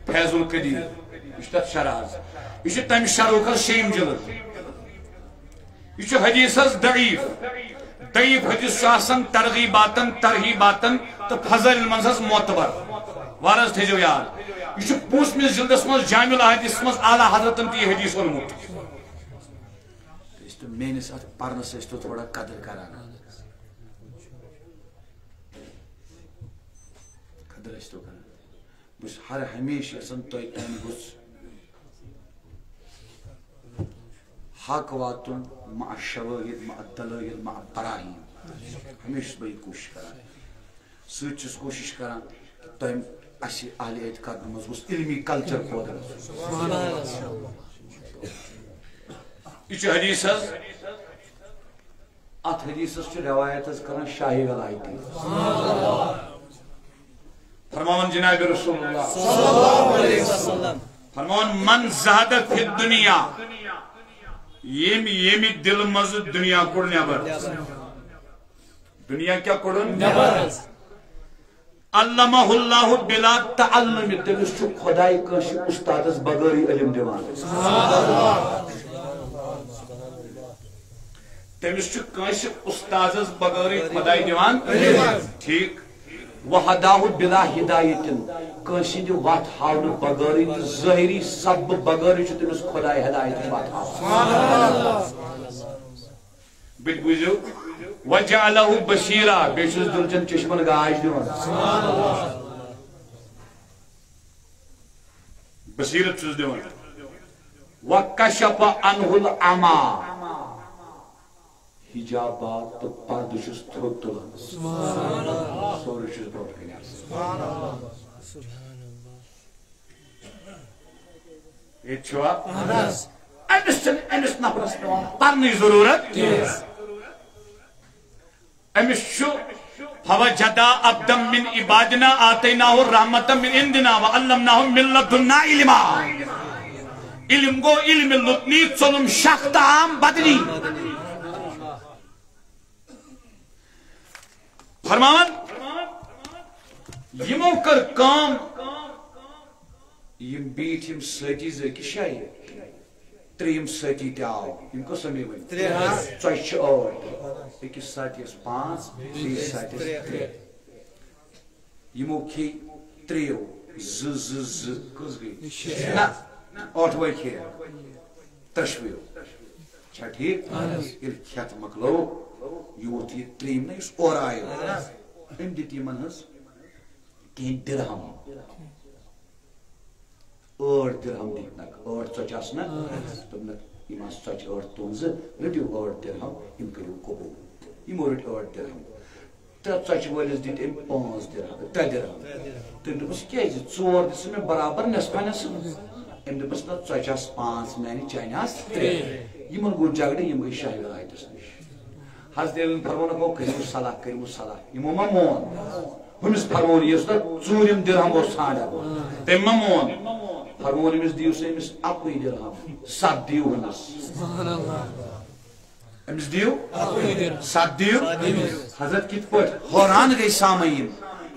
فیض القدیر۔ یہِ چھُ تتھ شرح حظ۔ یہِ چھُ تمہِ شرحُک حظ شیٚیِم جلد۔ یہِ چھُ حدیث حظ ضعیف۔ ضعیف حدیث چھُ آسان ترغیباتن، ترہیباتن تہٕ فضائل منٛز حظ معتبر۔ وارٕ حظ تھٲیزیو یاد، یہِ چھُ پوٗنٛژمِس جلدس منٛز جامع الاحادیثس منٛز اعلیٰ حضرتن تہِ یہِ حدیث اوٚنمُت۔ أسۍ تو میٲنِس اتھ پرنس ٲسۍ تو تھوڑا قدر کران۔ قدر ٲسۍ تو کران۔ بہٕ چھُس ہر ہمیشہٕ یژھان تۄہہِ تام گوٚژھ حق واتُن مع شوٲہِد، مع دلٲیل، مع براہیٖن۔ ہمیشہٕ چھُس بہٕ یہِ کوٗشِش کران۔ سۭتۍ چھُس کوٗشِش کران کہِ تۄہہِ اَسہِ اہلِ اعتقاد منٛز گوٚژھ علمی کلچر پٲدٕ گژھُن۔ یہِ چھُ حدیث حظ۔ اتھ حدیثس چھِ روایت حظ کران شاہ ولایتی۔ فرماوان جناب رسول اللہ۔ فرماوان، من زہد فی الدنیا، ییٚمۍ، ییٚمہِ دِلہٕ منٛزٕ دُنیا کوٚڑ نٮ۪بر۔ دُنیا کیٛاہ کوٚڑُن؟ نٮ۪بر۔ علمہ اللہ بلا تعلم، تٔمِس چھُ خۄداے کٲنٛسہِ اُستادس بغٲرٕے علم دِوان۔ تٔمِس چھُ کٲنٛسہِ اُستادس بغٲرٕے خۄداے دِوان۔ ٹھیٖک۔ وہداہ بلا ہدایتن، کٲنٛسہِ ہٕنٛدِ وتھ ہاونہٕ بغٲرٕے تہٕ ظٲہری سببہٕ بغٲرٕے چھُ تٔمِس خۄداے ہدایتٕچ وتھ ہاوان۔ بہٕ تہِ بوٗزِو، وجعلہ بصیرا، بیٚیہِ چھُس دُلچن چشمن گاش دِوان۔ بصیرت چھُس دِوان۔ وکشف عنہ العمی، حجابات تہٕ پردٕ چھُس تھوٚد تُلان۔ سورُے چھُس برونٛٹھ کَنہِ آسان۔ ییٚتہِ چھُوا؟ اہن حظ۔ أمِس چھِنہٕ أمِس نفرس پٮ۪وان پرنٕچ ضروٗرت کینٛہہ۔ أمِس چھُ، فوجدا عبدا من عبادنا آتیناہ رحمتا من عندنا وعلمناہ من لدنا علما۔ علم گوٚو علم لدنی، ژوٚلُم شاخ تہٕ عام بدنی۔ فرماوان، یِمو کٔر کٲم، یِم بیٖٹھۍ یِم سٲتی زٕ أکِس جایہِ، ترٛیٚیِم سٲتی تہِ آو۔ یِم کٔژ سَمے وۄنۍ؟ ترٛےٚ حظ۔ ژۄچہِ چھِ ٲٹھ۔ أکِس ساتہِ ٲس پانٛژھ، بیٚیِس ساتہِ ٲس ترٛےٚ۔ یِمو کھے ترٛیٚیو، زٕ، زٕ، زٕ، کٔژ گٔے؟ شےٚ۔ نہ، ٲٹھ وَے کھے۔ ترٛشوٕیو۔ چھا ٹھیٖک؟ اہن حظ۔ ییٚلہِ کھٮ۪تھ مۄکلو، یہِ ووٚتھ یہِ ترٛیٚیِم نہ یُس اورٕ آیو۔ اہن حظ۔ أمۍ دِتۍ یِمن حظ کینٛہہ درہم۔ ٲٹھ درہم دِتۍ نکھ، ٲٹھ ژۄچہِ آسہٕ نہ؟ اہن حظ۔ دوٚپنکھ، یِم آسہٕ ژۄچہِ ٲٹھ تُہنٛزٕ، رٔٹِو ٲٹھ درہم، یِم کٔرِو قبوٗل۔ یِمو رٔٹۍ ٲٹھ درہم۔ ترٛےٚ ژۄچہِ وٲلِس دِتۍ أمۍ پانٛژھ درہم، ترٛےٚ درہم۔ تٔمۍ دوٚپُس، "کیٛازِ؟ ژور دِژٕ مےٚ برابر نٮ۪صفا نٮ۪صٕف۔" أمۍ دوٚپُس، "نہ، ژۄچہِ آسہٕ پانٛژھ میانہِ، چانہِ آسہٕ ترٛےٚ۔" یِمن گوٚو جھگڑٕ، یِم گٔے شاہ ولایتس نِش۔ حضرت علی فرموونکھ، "او، کٔرِو صلاح، کٔرِو صلاح۔" یِمو ما مون؟ ہُمِس فرموو یہِ، یُس نہ ژوٗرِم درہم اوس ژھانڈان، تٔمۍ ما مون؟ فرموو أمِس، "دِیِو سا أمِس اَکُے درہم، ستھ دِیِو ہُمِس۔" أمِس دِیِو؟ اَکُے درہم۔ ستھ دِیِو؟ ستھ دِیِو۔ حضرت کِتھ پٲٹھۍ؟ حٲران گٔے سامعیٖن۔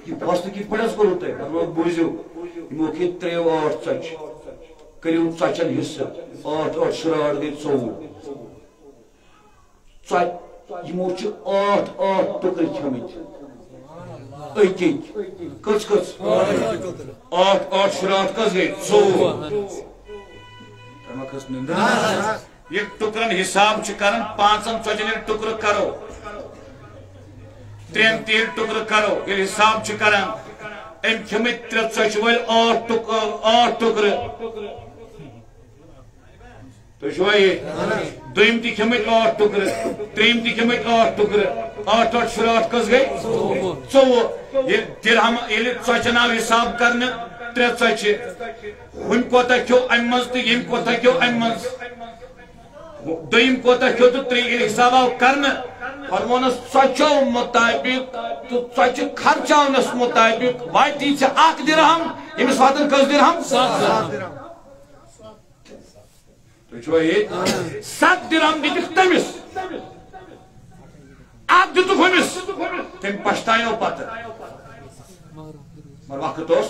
یہِ فٲصلہٕ کِتھ پٲٹھۍ حظ کوٚروٕ تۄہہِ؟ فرمووُکھ، بوٗزِو، یِمو کھے ترٛیٚیو ٲٹھ ژۄچہِ، کٔرِو ژۄچٮ۪ن حصہٕ، ٲٹھ ٲٹھ شُراہ ٲٹھ گٔے ژوٚوُہ۔ ژۄ-، یِمو چھِ ٲٹھ ٲٹھ ٹُکرٕ کھیٚمٕتۍ۔ أکۍ أکۍ۔ کٔژ کٔژ؟ ٲٹھ ٲٹھ شُراہ ٲٹھ کٔژ گٔے؟ ژوٚوُہ۔ تۄہہِ ما کھٔژ نِندٕر؟ ییٚلہِ ٹُکرن حساب چھِ کران، پانٛژن ژۄچٮ۪ن ییٚلہِ ٹُکرٕ کرو، ترٛٮ۪ن تہِ ییٚلہِ ٹُکرٕ کرو، ییٚلہِ حساب چھِ کران، أمۍ کھیٚمٕتۍ ترٛےٚ ژۄچہِ وٲلۍ ٲٹھ ٹُک-، ٲٹھ ٹُکرٕ۔ تُہۍ چھِوا ییٚتہِ؟ دوٚیِم تہِ کھیٚمٕتۍ ٲٹھ ٹُکرٕ، ترٛیٚیِم تہِ کھیٚمٕتۍ ٲٹھ ٹُکرٕ، ٲٹھ ٲٹھ شُراہ ٲٹھ کٔژ گٔے؟ ژوٚوُہ۔ ییٚلہِ درہم، ییٚلہِ ژۄچٮ۪ن آو حِساب کرنہٕ، ترٛےٚ ژۄچہِ، ہُمۍ کوتاہ کھیوٚو اَمہِ منٛز تہٕ ییٚمۍ کوتاہ کھیوٚو اَمہِ منٛز، دوٚیِم کوتاہ کھیوٚو تہٕ ترٛیٚیِم، ییٚلہِ حِساب آو کرنہٕ، فرمونس، ژۄچو مُطابِق تہٕ ژۄچہِ خرچاونس مُطابِق واتی ژےٚ اکھ درہم، ییٚمِس واتن کٔژ درہم؟ ستھ درہم۔ تُہۍ چھِوا ییٚتہِ؟ ستھ درہم دِتِکھ تٔمِس، اکھ دِتُکھ ہُمِس، تٔمۍ پشتایو پتہٕ۔ مگر وقت اوس۔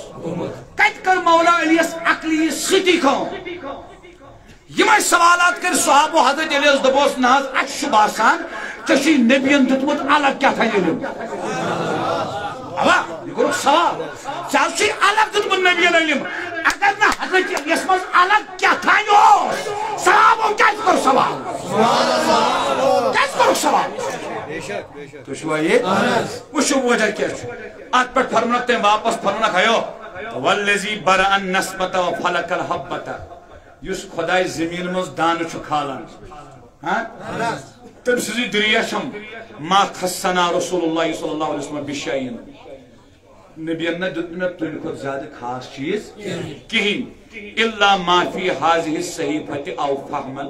کتہِ کٔر مولا علی یس عقلی سۭتی کٲم؟ یِمے سوالات کٔرۍ صحابو حضرت علی یس، دوٚپُس، نہ حظ، اَسہِ چھُ باسان ژےٚ چھُے نبین دیُتمُت الگ کیٛاہ تام علم؟ اوا، یہِ کوٚرُکھ سوال۔ ژےٚ حظ چھُے الگ دیُتمُت نبین علم۔ اگر نہٕ حضرت علیس منٛز الگ کیٛاہ تام اوس، صحابو کیٛازِ کوٚر سوال؟ کیٛازِ کوٚرُکھ سوال؟ تُہۍ چھِوا ییٚتہِ؟ وٕچھِو وجہ کیٛاہ چھُ۔ اَتھ پٮ۪ٹھ فرمونکھ تٔمۍ واپس، فرمونکھ، ہیو، والذی برأ النسمۃ وفلق الحبۃ، یُس خداے زٔمیٖن منٛز دانہٕ چھُ کھالان، ہاں؟ تٔمۍ سٕنٛزٕے دٔریٖل چھم، ما خصنا رسول اللہ صلی اللہ علیہ وسلم بشیء۔ نبین نہ دیُت نہٕ مےٚ تُہنٛدِ کھۄتہٕ زیادٕ خاص چیٖز کِہیٖنۍ۔ الا ما فی هذه الصحیفۃ او فہما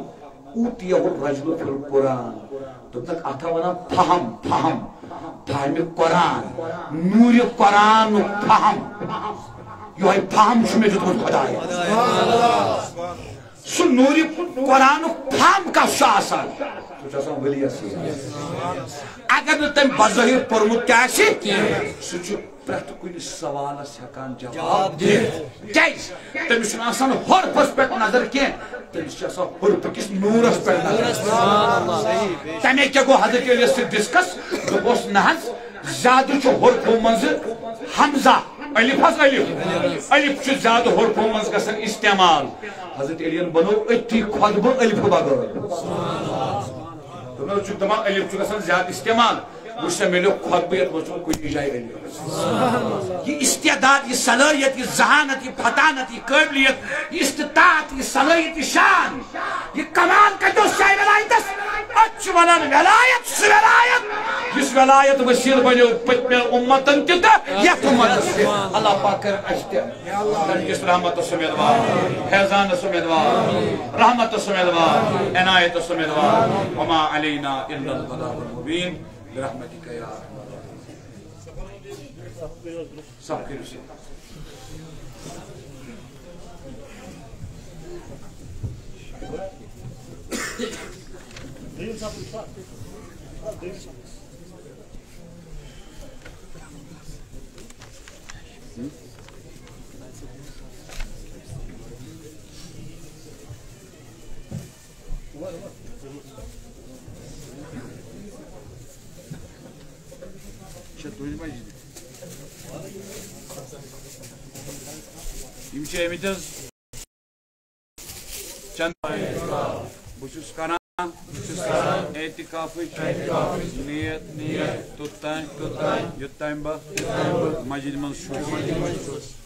اوتیہ الرجل فی القرآن۔ دوٚپنکھ، اتھ ہا ونان فہم، فہم، فہمِ قرآن، نورِ قرآنُک فہم۔ یہوے فہم چھُ مےٚ دیُتمُت خدایَن۔ سُہ نورِ قرآنُک فہم کس چھُ آسان؟ سُہ چھُ آسان ؤلیَس سۭتۍ۔ اگر نہٕ تٔمۍ بظٲہِر پوٚرمُت تہِ آسہِ، سُہ چھُ پرٛٮ۪تھ کُنہِ سوالس ہٮ۪کان جواب دِتھ۔ کیٛازِ؟ تٔمِس چھُنہٕ آسان حرفس پٮ۪ٹھ نظر کینٛہہ، تٔمِس چھِ آسان حرفہٕ کِس نوٗرس پٮ۪ٹھ نظر۔ تَمے کیٛاہ گوٚو حضرت علیس سۭتۍ ڈسکس، دوٚپُس، نہ حظ، زیادٕ چھُ حرفو منٛزٕ ہمزہ، الف حظ، الف۔ الف چھُ زیادٕ حرفو منٛز گژھان استعمال۔ حضرت علیَن بنوو أتھی خطبہٕ الفہٕ بغٲر۔ دوٚپمَس، چھُکھ دَپان الف چھُ گژھان زیادٕ استعمال۔ وٕچھ سا، مےٚ لیوٚکھ خطبہٕ یَتھ منٛز چھُنہٕ کُنہِ جایہِ الف۔ یہِ استعداد، یہِ صلٲحیت، یہِ ذہانت، یہِ فطانت، یہِ قٲبلیت، یہِ استطاعت، یہِ صلٲحیت، یہِ شان، یہِ کمال کتہِ اوس شاہ ولایتس؟ اتھ چھِ ونان ولایت، سُہ ولایت، یُس ولایت وسیلہٕ بنیو پٔتمٮ۪ن امتن تہِ تہٕ یتھ امتس تہِ۔ اللہ پاک کرِ اسہِ تہِ لڑکس رحمتس امیدوار، فیضانس امیدوار، رحمتس امیدوار، عنایتس امیدوار۔ وما علینا الا البلاغ المبین، برحمتک یا ارحم الراحمین۔ صاف کٔرِو سا۔ چھےٚ تُہنٛدِ مسجدِ۔ یِم چھِ آمٕتۍ حظ چند۔ بہٕ چھُس کران، بہٕ چھُس کران اعتکافٕچ، اعتکافٕچ نیت، نیت توٚتام، توٚتام، یوٚتام بہٕ، یوٚتام بہٕ مسجدِ منٛز چھُس۔ مسجدِ منٛز چھُس۔